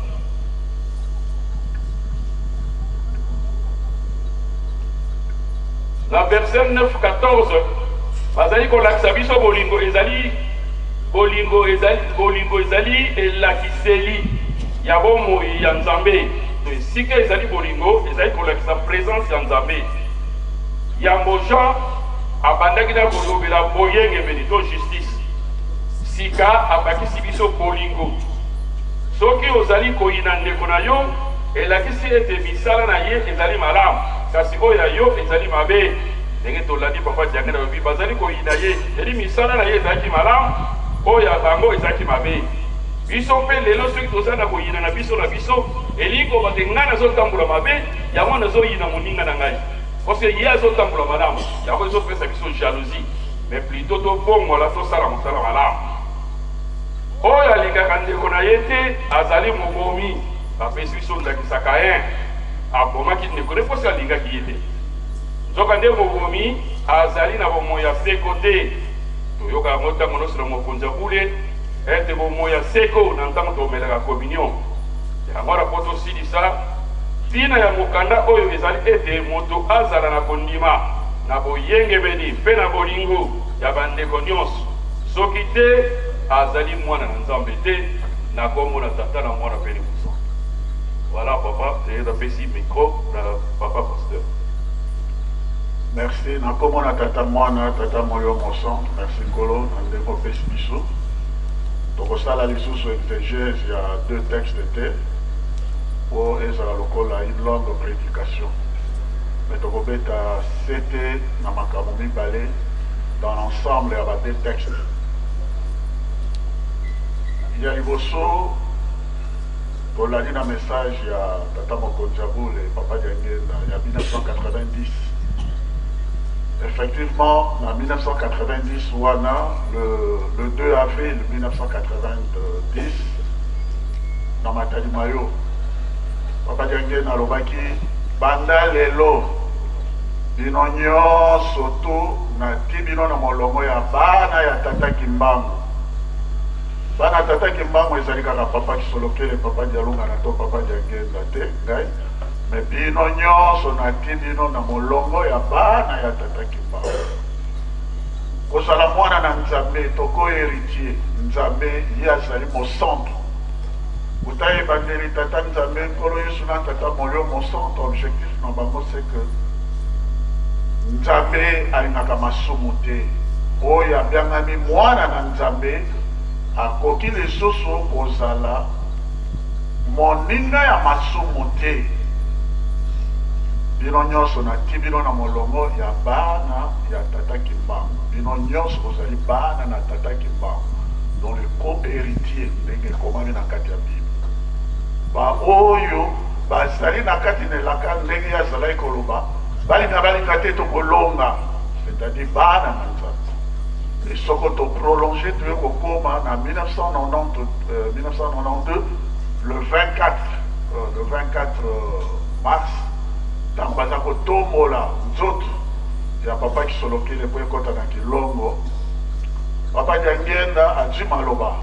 na verset 9 14 bazali kolakisa biso bolingo ezali bolingo ezali bolingo ezali elakiseli ya bomoi ya Nzambe. To esika ezali bolingo ezali kolakisa presence ya Nzambe. Yambo Jean abandaki na kolobela boyengebene to justice, sika abakisi biso bolingo. Soki ozali koyina ndeko na yo, elakisi ete misala na ye ezali malamu, kasi oyo ya yo ezali mabe. Ndenge tolandi Papa Diangenda alobi, bazali koyina ye, eli misala na ye ezalaki malamu, oyo ya bango ezalaki mabe. Biso mpe lelo soki toza na koyinana biso na biso, elingi koloba te ngai nazotambola mabe, yango nazoyina moninga na ngai parce que ye azotambola malamu, yango ezopesa biso jalousie. Mais plutôt tobongola, tosala mosala malamu. Oyo alingaka ndeko na ye te azali mobomi. Bapesi biso ndakisa Caïn abomaki ndeko ne mposi alingaki ye te. Nzokande mobomi azali na bomoi ya seko te. Toyoka yango ntango nyonso na mokonzi ya bule ete bomoi ya seko na ntango tomelaka communion. Yango wana mpo tosilisa ntina ya mokanda oyo ezali ete moto azala na kondima na boyengebeni mpe na bolingo ya bandeko nyonso. Soki te, azali mwana na Nzambe te. Na kombo na Tata na Mwana mpe Elimo Santu. Voilà papa, napesi micro na papa pasteur. Merci na kombo na Tata Mwana Tata Molimo Mosantu. Merci Nkolo na ndenge opesi biso. Tokosala lisusu exegèse ya deux textes te po ezala lokola une longue prédication. Mais tokobeta sete na makambo mibale dans l'ensemble ya ba deux textes. Ya liboso, tolandi na message ya tata mokonzi ya bule papa Diangienda ya 1990. Effectivement, na 1990 wana, le, le 2 avril 1990, na Matadi Mayo, papa Diangienda alobaki banda lelo bino nyonso tu nati bino na molongo ya bana ya tata Kimbangu. Bana tata Kimbangu ezali kaka papa Kisolokele, papa Dialungana to papa Diangienda te, ngai mais bino nyonso nati bino na molongo ya bana ya tata Kimbangu. Kozala mwana na Nzambe to co-heritier, Nzambe ye azali mosantu. Uta ebandeli tata Nzambe Nkolo Yesu na tata Molio Mosantu objectif na bango c'est que Nzambe alingaka masumu te. Oyo abiangami mwana na Nzambe akoki lisusu kozala moninga ya masumu te. Bino nyonso nati bino na molongo ya bana ya tata Kimbangu. Bino nyonso bozali bana na tata Kimbangu, donc le co-heritier ndenge ekomami na kati ya Bible. Ba oyo bazali na kati na elaka ndenge ye azalaki koloba, balinga balinga te tokolonga, c'est-à-dire bana na Nzambe. Et soko to prolonger toye kokoma na 1990, euh, 1992 le 24 euh, le 24 euh, mars ntango baza kotombola nzoto ya papa Kisolokele mpo ekɔta na Kilongo, papa Diangienda azwi maloba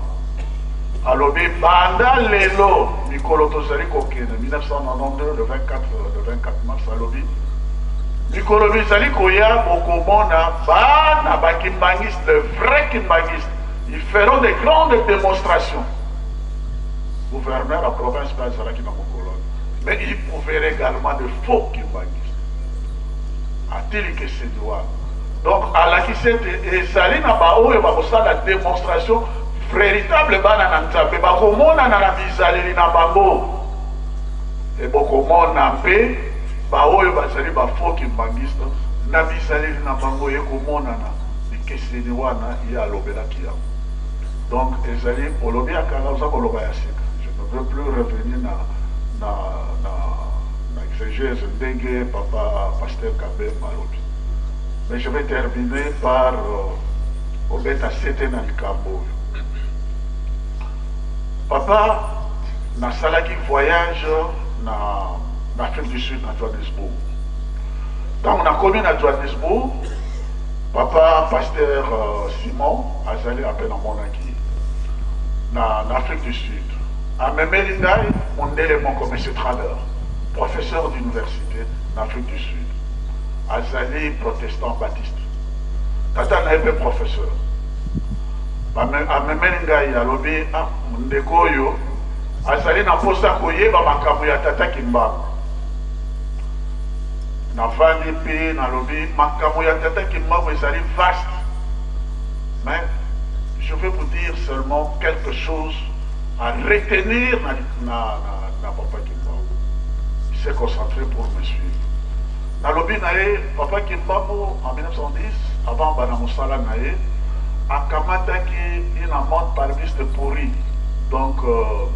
alobi banda lelo mikolo tozali kokende 1992 le 24 le 24 mars alobi mikolo mizali koya bokomona bana ba kimbanguiste le vrai kimbanguiste ils feront de grandes démonstrations. Gouverneur ya province mpe azalaki na mokolo wana, mais il pouvait également de faux kimbanguiste atilikeseni wana. Donc alakisi ete ezali na baoyo bakosala démonstration véritable bana na Nzambe bakomonana na bizaleli na bango, e bokomona mpe baoyo bazali ba faux kimbanguiste na bizaleli na bango ekomonana bikeseni wana ye alobelaki yango. Donc ezali olobi ya kala oza koloba ya sika. Je ne veux plus revenir na na na na exégèse ndenge papa pasteur Kabemba alobi. Mais je vais terminer par kobeta sete na likambo oyo. Papa, nasalaki voyage na na Afrique du Sud na Johannesburg. Ntango nakomi na Johannesburg, papa pasteur Simon azali ape namonaki na na Afrique du Sud. Amemeli ngai mondele moko, monsieur Trader, professeur d'université na Afrique du Sud. Azali protestant baptiste. Tata na ye mpe professeur. Amemeli ngai alobi ah, ndeko oyo azali na mposa koyeba makambo ya tata Kimbangu. Navandi mpe nalobi makambo ya tata Kimbangu ezali vaste, mais je vais vous dire seulement quelque chose à retenir na, na, na, na papa Kimbangu. Il s'est concentré pour me suivre. Nalobi na ye papa Kimbangu en 1910 avant bana mosala na ye akamataki une amande palmiste pourrie, donc euh,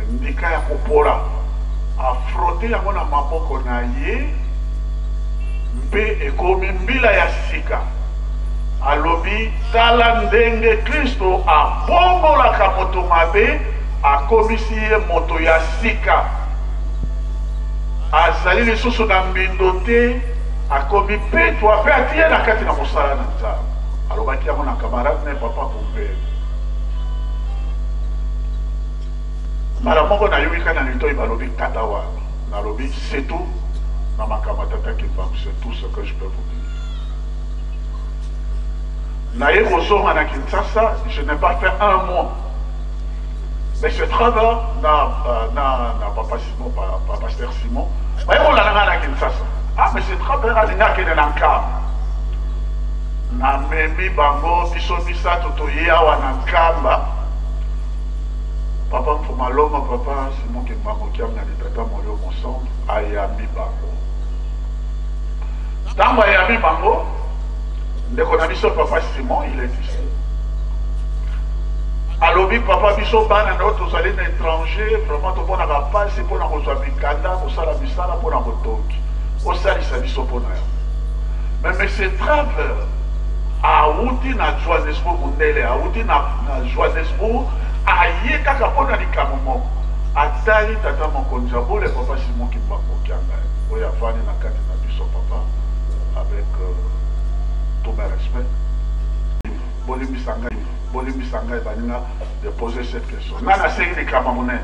ndika ya kopola, afrote yango na maboko na ye mpe ekomi mbila ya sika. Alobi, Tala ndenge Klisto abongolaka moto mabe, akomisi ye moto ya sika. Azali lisusu na mbindo te, akomi petwa mpe atiye na kati na mosala na Nzambe. Alobaki yango na camarade na ye Papa Kumbele. Mbala moko nayoki kaka na litoi balobi kata wana. Nalobi c'est tout na makambo ya Tata Kimbangu, c'est tout ce que je peux vous dire. Naye kozonga na Kinshasa, je n'ai pas fait un mois. Mais ce travail na, na, na papa Simon, papa pasteur Simon, baye kolanda ngai na Kinshasa. Ah, mais ce travail alingi akende na Nkamba. Namemi bango biso misato toye awa na Nkamba. Papa Mfuma Longo, papa Simon Kimbangu Kiangani, tata Molio Mosantu ayambi bango. Ntango ayambi bango, ndeko na biso papa Simon, il est ici. Alobi papa biso bana na yo tozali na étranger, vraiment tomonaka mpasi mpo na kozwa mikanda, kosala misala mpo na botongi. Osalisa biso mpo na yango. Mais monsieur Traver awuti na Johannesburg, mundele awuti na, na Johannesburg, aye kaka mpo na likambo moko. Atali tata mokonzi ya bole papa Simon Kimbangu Kiangani oyo avandi na kati na biso papa avec euh, tout mes respects. Bolimbisa ngai, bolimbisa ngai baninga de poser cette question. Nani asengi likambo monene?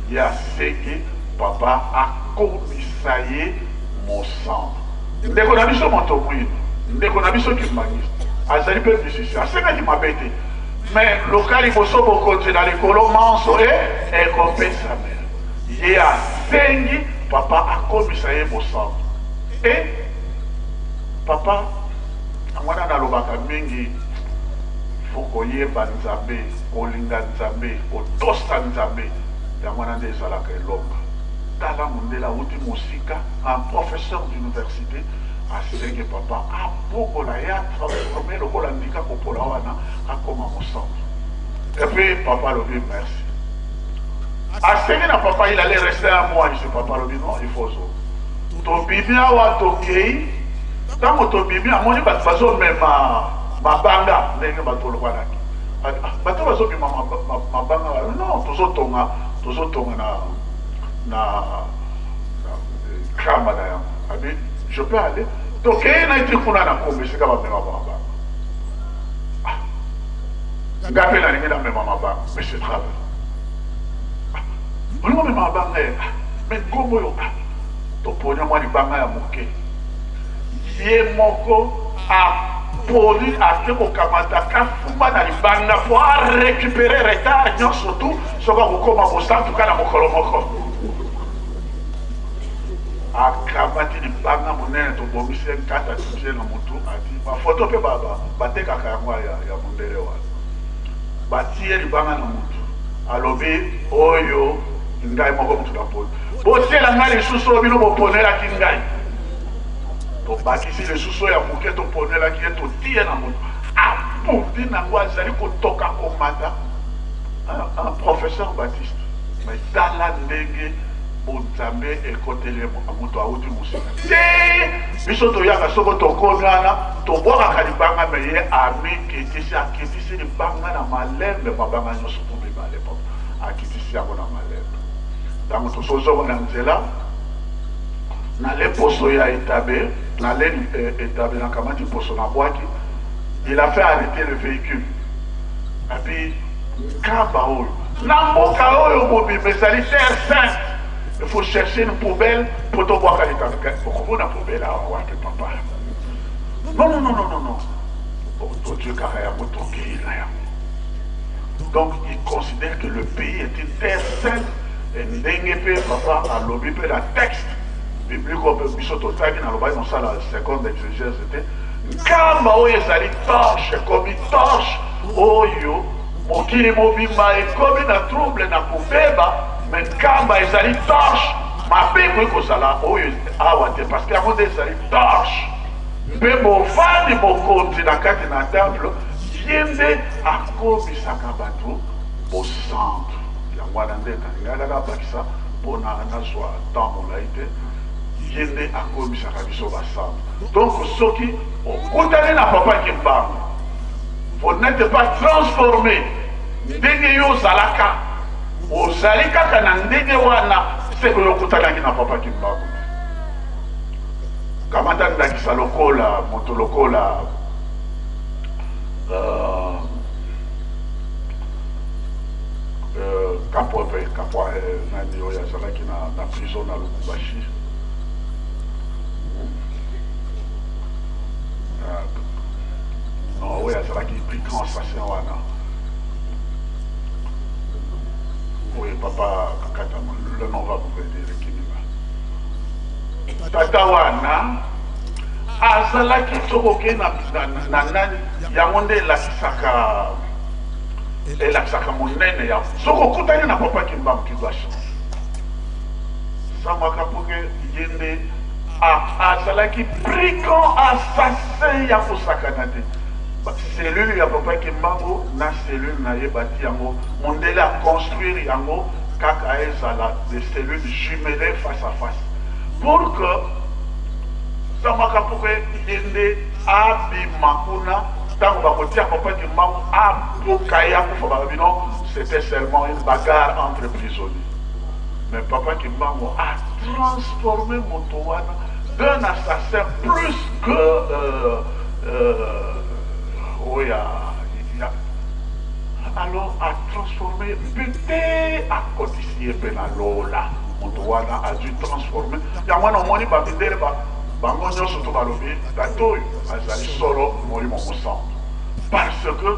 Ye asengi papa akomisa ye mosantu. Ndeko na biso moto mwindo, ndeko na biso kimbanguiste azali mpe musicien, asengaki mabe te. Mais luka liboso bokonzi na likolo manso e ekopesamela. Ye asengi papa akomisa ye mosantu. E papa yango wana nalobaka mingi fo koyeba Nzambe, kolinga Nzambe, kotosa Nzambe, yango wana nde ezalaka elonga. Tala mondele awuti mosika, un professeur d'universite asengi papa abongola ye atransforme lokola ndika kopola wana akoma mosantu. Et puis papa alobi merci. Asengi na papa il allait rester un mois ici. Papa alobi non, il faut ozonga. Tobimi awa tokei, ntango tobimi amoni bato bazomema mabanga ndenge bato olobwanaki. Ah, bato bazobima mabanga non, tozotonga tozotonga na na nkamba na yango. Abi je peux aller tokei na eti kuna na kombo esika bamema mabanga. Ah, nga mpe nalingi namema mabanga, monsieur Travel. Ah, olingi omema mabanga ye? Ah, mais nkombo oyo ah, toponi mwa libanga ya moke. Ye moko aponi ake kokamata kafumba na libanga mpo arécupere retard nyonso tu soki akokoma mosantu kaka na mokolo moko. Akamati libanga monene, tobongisi ye nkata, totie na motu, ati bafoto mpe batekaka yango ya mondele wana. Batie libanga na motu, alobi oyo ngai moko motu naponi, botiela ngai lisusu oyo bino boponelaki ngai. Tobakisi lisusu oyo ya moke toponelaki ye, totie na motu, abundi nango, azali kotoka komata. Un professeur Baptiste, mais tala ndenge bonzambe ekoteli ye, moto awuti mosika te. Biso toyaka soko tokomi wana tobwakaka libanga, me ye amikitisi, akitisi libanga na malembe, mabanga nyonso po mibale papa akitisi yango na malembe. Ntango tozozonga na nzela, nale poso ya etabe, nale etabe, nakamati poso nabwaki. Il a fait arrêter le véhicule. Abi nkamba oyo na mboka oyo mobimba ezali terre sainte, il faut chercher une poubelle po tobwaka likambo. Okomona poubelle awa wapi papa? Non, non, non, non, non, non, tozwi kaka yango, tokei na yango. Donc il considère que le pays est une terre sainte. Et ndenge mpe papa alobi mpe na texte biblique oyo mpe biso totangi, nalobaki mosala seconde exégèse te. Nkamba oyo ezali torche, ekomi torche oyo mokili mobimba ekomi na trouble na kobeba, me nkamba ezali torche. Mabe ekoki kozala oyo awa te, parce que yango nde ezali torche. Mpe bovandi mokonzi na kati na temple, ye nde akomisaka bato bosantu. Yango wana nde nalingaka nabakisa mpona nazwa temps molai te. Ye nde akomisaka biso basantu. Donc soki okutani na Papa Kimbangu, vous n'êtes pas transformé ndenge yo ozalaka, ozali kaka na ndenge wana, seke yo okutanaki na Papa Kimbangu te. Kamata ndakisa lokola moto lokola euh, euh, Kapwa pe Kapwa euh, nani oyo azalaki na, na prison na Lubumbashi euh, non oyo azalaki plus grand assassin wana oyo papa Kakata le nom va vous venir Kimima tata wana azalaki soki okei na, na, na nani yango nde elakisaka elakisaka monene ya soki okutani na papa Kimbangu tu dois changer Samba Kapoke ye nde azalaki brigand assassin ya kosakana te cellule ya papa Kimbangu na cellule na ye bati yango mondele a construire yango kaka ezala des cellules jumelées face à face pour que Samba Kapoke ye nde abima kuna ntango bakotia papa Kimbangu abuka ye akufa balobi non c'était seulement une bagarre entre prisonniers mais papa Kimbangu a transformé moto wana d'un assassin plus que euh, euh, oyo ya alors a transformé mpe te akotisi ye mpe na lola moto wana azwi transformé yango wana omoni bamindele bango nyonso to balobi tata oyo azali solo molimo mosantu parce que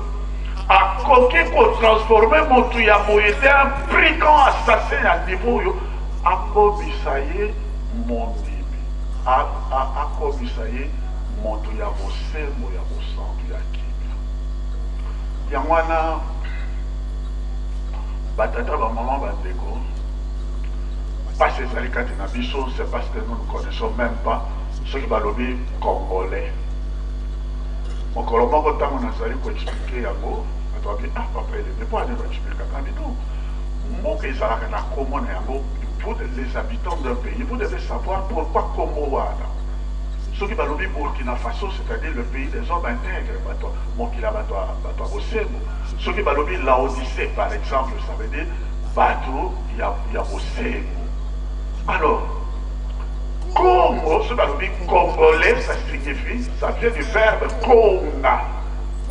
akoki kotransforme motu ya boye te un brigand assassin ya niveau oyo akomisa ye mondimi akomisa ye moto ya bosembo ya bosantu ya kimia yango wana batata bamama bandeko mpasi ezali kati na biso c'est parce que nous ne connaissons même pas soki balobi congolais Mokolo moko ntango nazali ko expliquer yango, bato babi ah papa Elende mpo ani ba expliquaka abi non, mboka ezalaka na kombo na yango, vous les habitants d'un pays vous devez savoir pourquoi kombo wana. Soki balobi Burkina Faso c'est-à-dire le pays des hommes intègres, bato mokili ya bato bato ya bosembo. Soki balobi Laodicée par exemple, ça veut dire bato ya ya bosembo. Alors Congo soki balobi congolais ça signifie ça vient du verbe konga.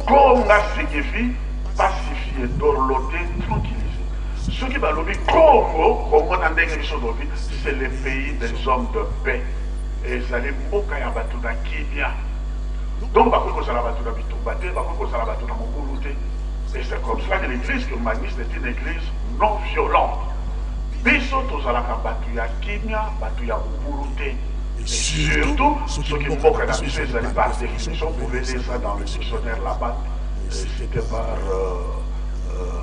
Konga signifie pacifier, dorloter, tranquilliser. Soki balobi Congo, Congo na ndenge biso tolobi c'est le pays des hommes de paix. Ezali mboka ya bato na kimia. Donc bakoki kozala bato na bitumba te, bakoki kozala bato na mobulu te. Et c'est comme cela que l'église kimbanguiste est une église non violente. Biso tozalaka bato ya kimia, bato ya mobulu te. Et surtout, soki mboka na biso ezali par définition, vous pouvez lire ça dans le dictionnaire là-bas, cité par euh, euh,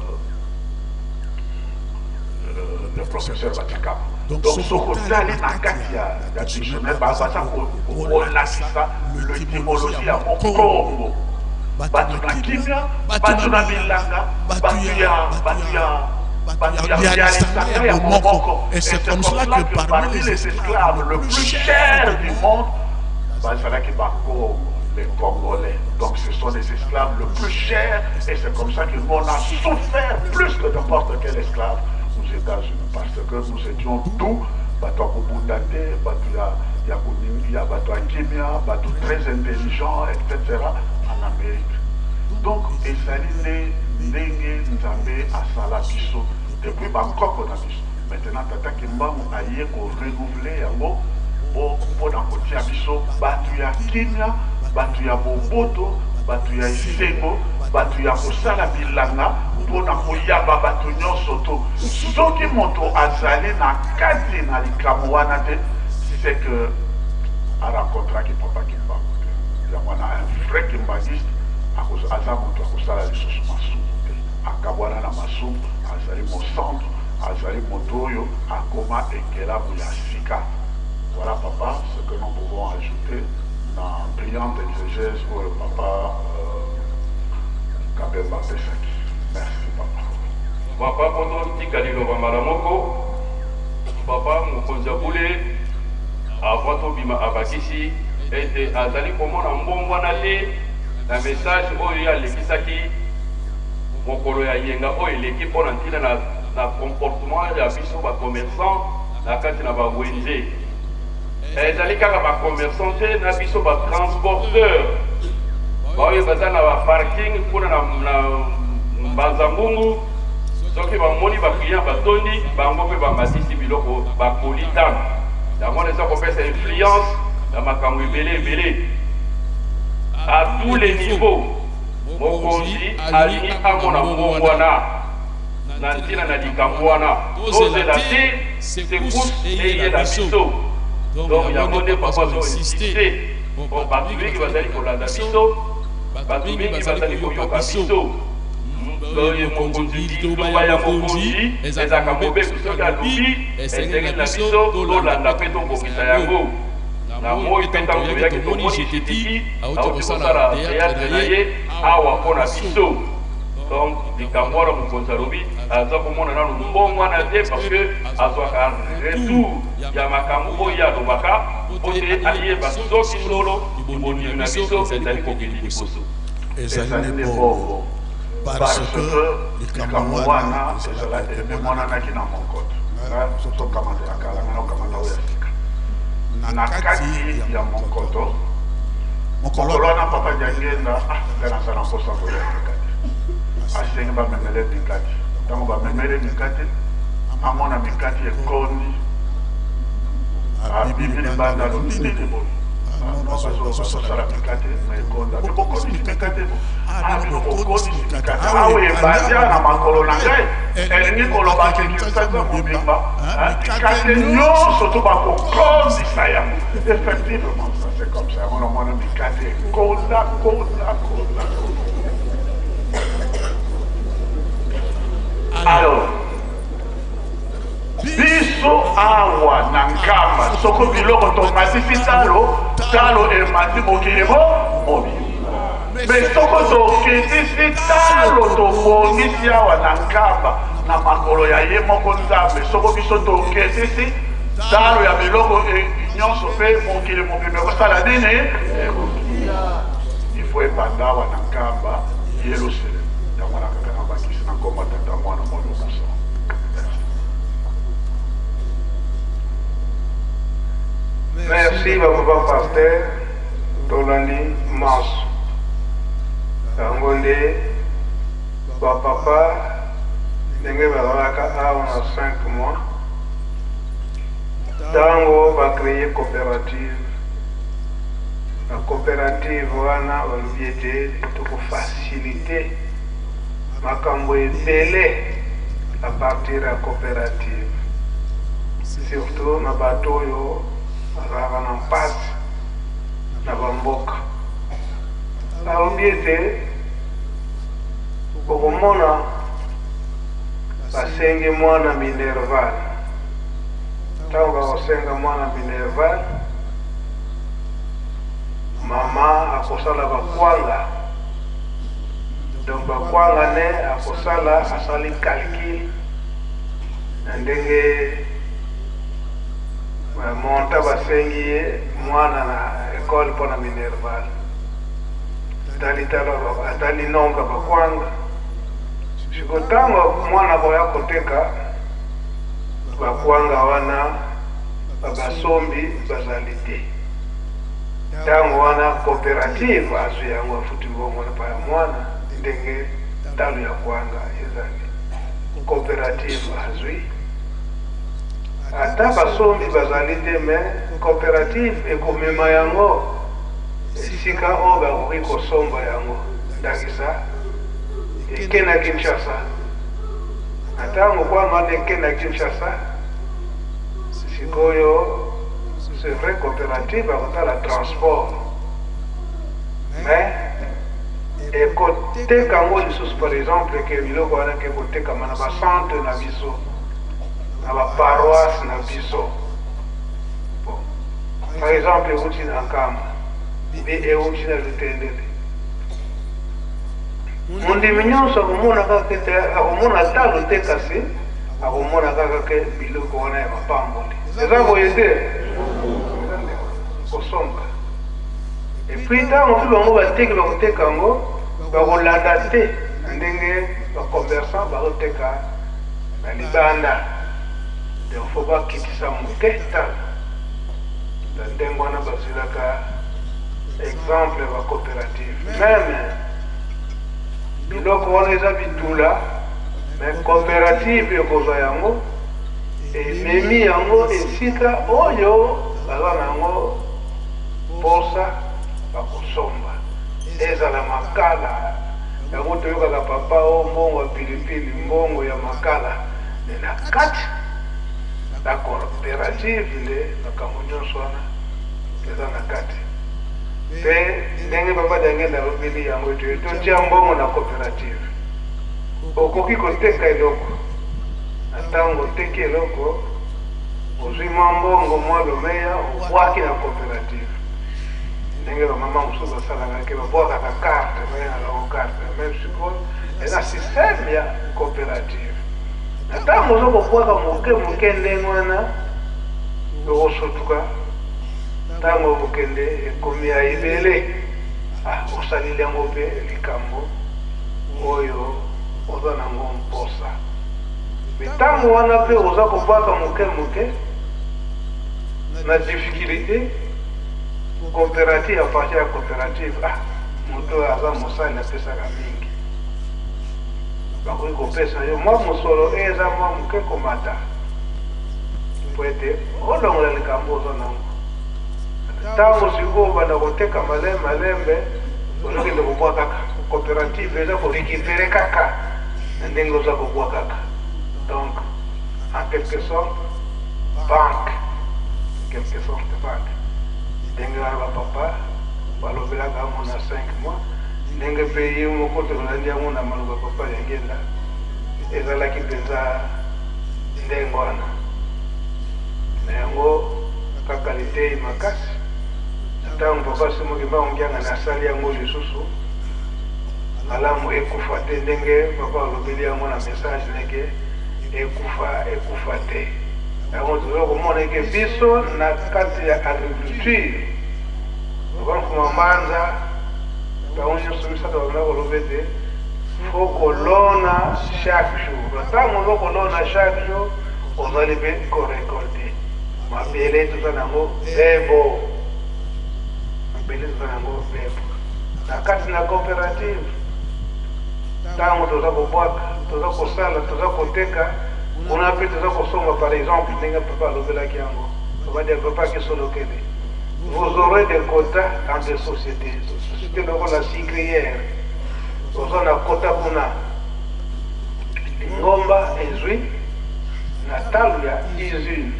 euh, le professeur Batikam. Donc, soki otali na kati ya, ya dictionnaire, baza kolakisa l'étymologie ya mokongo. Bato na kimia, bato na bilanga, bato ya bato ya bato ya lisanga ya bomoko. Et c'est comme cela que parmi les esclaves le plus cher du monde, bazalaki bakongo, les Congolais. Donc ce sont les esclaves le plus chers et c'est comme ça que nous on a souffert plus que n'importe quel esclave aux États-Unis parce que nous étions doux, bato ya kobunda te, bato ya ya ya bato ya kimia, bato très intelligents, etc. en Amérique. Donc ezali nde ndenge Nzambe asala biso depuis bankoko na biso. Maintenant Tata Kimbangu aye ko renouveler yango po pona kotia biso batu ya kimia, batu ya boboto, batu ya esengo, batu ya kosala bilanga pona koyamba batu nyonso to soki moto azali na kati na likambo wana te c'est que a rencontraki Papa Kimbangu te. Yango wana un vrai kimbanguiste aza moto akosala lisusu masumu te, akabwana na masumu, azali mosantu. Azali moto oyo akoma ekelamu ya sika. Voilà papa ce que nous pouvons ajouter na brillante exegèse oyo papa Kabemba apesaki. Merci papa. Papa po totika liloba mbala moko, papa mokonzi ya bule Avant tobima abakisi ete azali komona mbongwana te na message oyo ye alekisaki mokolo ya yenga oyo eleki mpo na ntina na, na comportement ya biso ba commerçants na kati na ba wenze. Ezali kaka ba commerçants te na biso ba transporteurs baoyo baza na ba parking kuna na, na Mbanza Ngungu, soki bamoni ba clients batondi bango mpe bamatisi biloko bakoli talo. Yango wana eza kopesa influence na makambo ebele ebele à tous les niveaux. Mokonzi alingi amona mbongwana na ntina na likambo wana, tozela te secousse eyela biso. Donc yango nde papa azo insister po bato mingi bazali kolanda biso, bato mingi bazali koyoka biso. Boye mokonzi, liloba ya mokonzi ezalaka mobeko, soki alobi esengeli na biso tolanda mpe tobongisa yango. Na moi mpe ntango toyaki tomoni Jititi auti kosala theatre na ye awa mpo na biso. Donc likambo wana mokonzi alobi aza komona nanu mbongwana te parce que azwaka retour ya makambo oyo ye alobaka mpo te ayeba soki solo bondimi na biso ezali kokende liboso. Ezali nde bongo parce que likambo wana ezalaki emonanaki na monkoto. Nga tokamata ya kala, nga nakamata oyo ya sika. Na kati ya monkoto, mokolo wana papa Diangienda, ah, nga naza na mposa kolia mikate. Asengi bamemele mikate. Ntango bamemele mikate, amona mikate ekondi, abimi libanda, alobi nini boye? Bazosala mikate na ekonda mpe bokomisi mikate bino bokomisi mikate awa ebandi awa na makolo na ngai elingi koloba ke Kinshasa mobimba mikate nyonso to bakokomisa yango. Effectivement, ça c'est comme ça. Yango namona mikate ekonda konda konda. Alors Biso awa na Nkamba soko biloko tomatisi talo, talo emati mokili mo mobimba. Me soko tokitisi talo tobongisi awa na Nkamba na makolo ya ye moko Nzambe, soko biso tokitisi talo ya biloko e, nyonso mpe mokili mobimba ekosala nini? Ekokita. Il faut ebanda awa na Nkamba, Yelusalem. Yango wana kaka nabakisi na nkombo ya Tata, Mwana, Molimo Mosantu. Merci ba papa pasteur tolandi manso yango nde ba papa ndenge bazalaka awa na 5 mois ntango ba cree coopérative na coopérative wana balobi ete tokofacilite makambo ebele à partir ya cooperative surtout na bato oyo bazalaka na mpasi na bamboka. Alobi ete okomona basengi mwana minerval, ntango bakosenga mwana minerval, mama akosala bakwanga. Donc ba kwanga ne akosala asali calcul na ndenge monta basengi ye mwana na ecole mpo na minerval, atali talo atali nombre bakwanga. Siko ntango mwana akoya koteka bakwanga wana, basombi bazali te. Ntango wana cooperative azwi yango afuti mbongo na pa ya mwana ndenge talo ya kwanga ezali. Cooperative azwi ata basombi bazali te, me cooperative ekomema yango esika oyo bakoki kosomba yango, ndakisa eke na Kinshasa. Na ntango kwanga wana eke na Kinshasa, sikoyo C'est vrai cooperative akotala transport mais ekoteka yango lisusu par exemple ke biloko wana ke kotekama na ba centre na biso na ba paroisse na biso. Bon, par exemple euti na Nkamba mpe euti na Lutendele, mondimi nyonso akomona kaka ete akomona talo te, kasi akomona kaka ke biloko wana ya mapamboli. Eza boye te? kosomba. Epuis ntango mpe bango bateki bakoteka yango, bakolanda te na ndenge ba commerçant bazoteka na libanda. Donc faut bakitisa moke talo. Na ndenge wana bazwilaka exemple ya ba coopérative. Meme biloko wana eza bitula, mais coopérative ekozwa yango ememi yango esika oyo baza na yango mposa bakosomba, ezala makala yango toyokaka papa o mbongo ya pilipili, mbongo ya makala, me na kati na coopérative nde makambo nyonso wana eza na kati. Mpe ndenge papa Diangienda alobeli yango ete totia mbongo na coopérative, okoki koteka eloko na ntango oteki eloko ozwi mwa mbongo mwa lomeya obwaki na coopérative, ndenge bamama mosusu basalaka ke babwakaka carte, bayangaka yango carte, meme sikoyo eza système ya coopérative. Na ntango oza kobwaka moke moke ndenge wana, okosutuka ntango okokende ekomi ya ebele, ah, osaleli yango mpe likambo oyo oza nango mposa. Me ntango wana mpe oza kobwaka moke moke na difficulté, coopérative, à partir ya coopérative, ah, moto oyo aza mosali apesaka mingi, bakoki kopesa yo mwa mosolo oyo eza mwa moke komata mpo ete olongola likambo oza nango. Ntango sikoyo obanda koteka malembe malembe, ozokende kobwa kaka coopérative eza korécupere kaka na ndenge oza kobwa kaka. Donc en quelque sorte banque, quelque sorte banque, ndenge wana bapapa balobelaka yango na 5 mois, ndenge mpe ye moko tolandi yango na maloba papa Diangienda, ezalaki mpenza ndenge wana. Na yango kaka liteyi makasi na ntango papa Simon Kimbangu Kiangani asali yango lisusu malamu ekufa te, ndenge papa alobeli yango na message neke ekufa ekufa te. Yango toza komona eke biso na kati ya agriculture, papa Mfuma Mbanza bango nyonso misato banda koloba ete faut kolona chaque jour. Ntango oza kolona chaque jour, ozali mpe korekolte. Mabele toza nango bebo, mabele toza nango bebo na kati na coopérative. Ntango toza kobwaka, toza kosala, toza koteka kuna mpe toza kosomba. Par exemple ndenge papa alobelaki yango, papa Kisolokele, vous aurez des quotas dans des sociétés, société lokola sucrière, oza na quota kuna, lingomba ezwi na talo ya usine.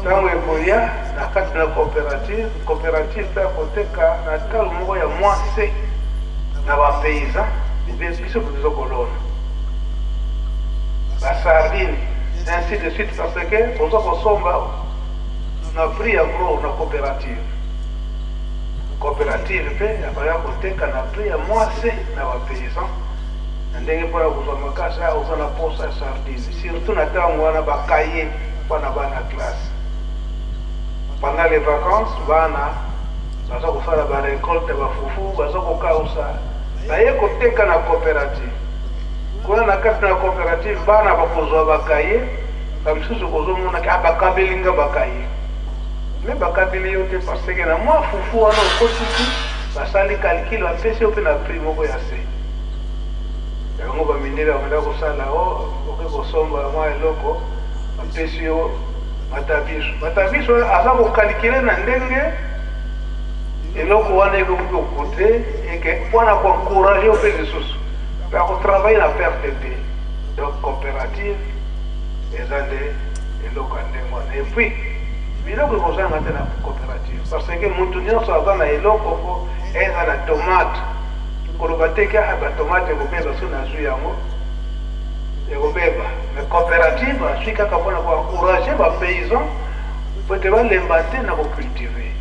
Ntango ekoya na kati na coopérative, coopérative mpe akoteka na talo moko ya mwa se na bapaysan, biso mpe toza kolona basardine, ainsi de suite, parce que oza kosomba na prix ya gros na coopérative. Coopérative mpe akoya koteka na prix ya mwa se na bapaysan, na ndenge mpona kozwa makasi. Oza na posa ya sardine, surtout na ntango wana bakaye mpona bana classe pendant les vacances, bana baza kosala barecolte, bafufu baza kokausa, baye koteka na coopérative. Kuna na kati na coopérative bana bakozwa bakaye, bamisusu kozomonaki bakabeli nga bakaye, me bakabeli yo te, parce que na mwa fufu wana okotisi, basali calcul, bapesi yo mpe na prix moko ya se. Yango bamindele bamenda kosala, okoki kosomba mwa eloko, bapesi yo matabiso. Matabiso aza kokalikile na ndenge eloko wana ekoki kokute eke mpona koencourage yo mpe lisusu bakotravaille na perte te. Donc coopérative eza nde eloko ya ndenge wana. Et puis biloko ekozanga te na coopérative, parce que motu nyonso aza na eloko po eza na tomate, koloba te ke batomate ekobeba so nazwi yango ekobeba. Mais coopérative azwi kaka mpona koencourage bapaysan po ete balemba te na kocultive.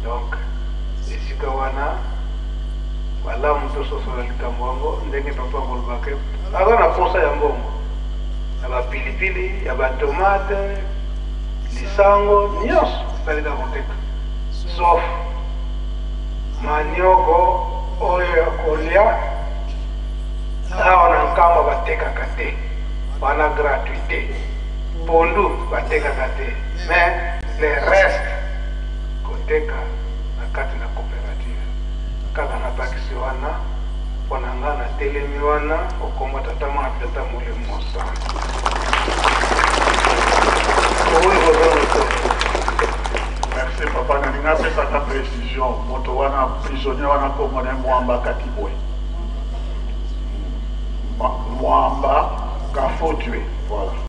Donc esika wana malamu tososola likambo yango ndenge papa kolobaka aza na posa ya mbongo ya bapilipili, ya batomate, lisango nyonso. Batikali kaka koteka sauf manioko oyo ya kolia awa na Nkamba batekaka te, wana gratuite. Pondu batekaka te, mais le reste koteka na kati na cooperative. Kaka nabakisi wana mpo na nga natelemi wana okoma tata mwana mpe tata molimo mosantu. Okoki kozonga te. Merci papa, nalingi apesaka precision moto wana prisonnier wana kombo na ye Mwamba Katibwe. Mwamba Kafotue, voilà.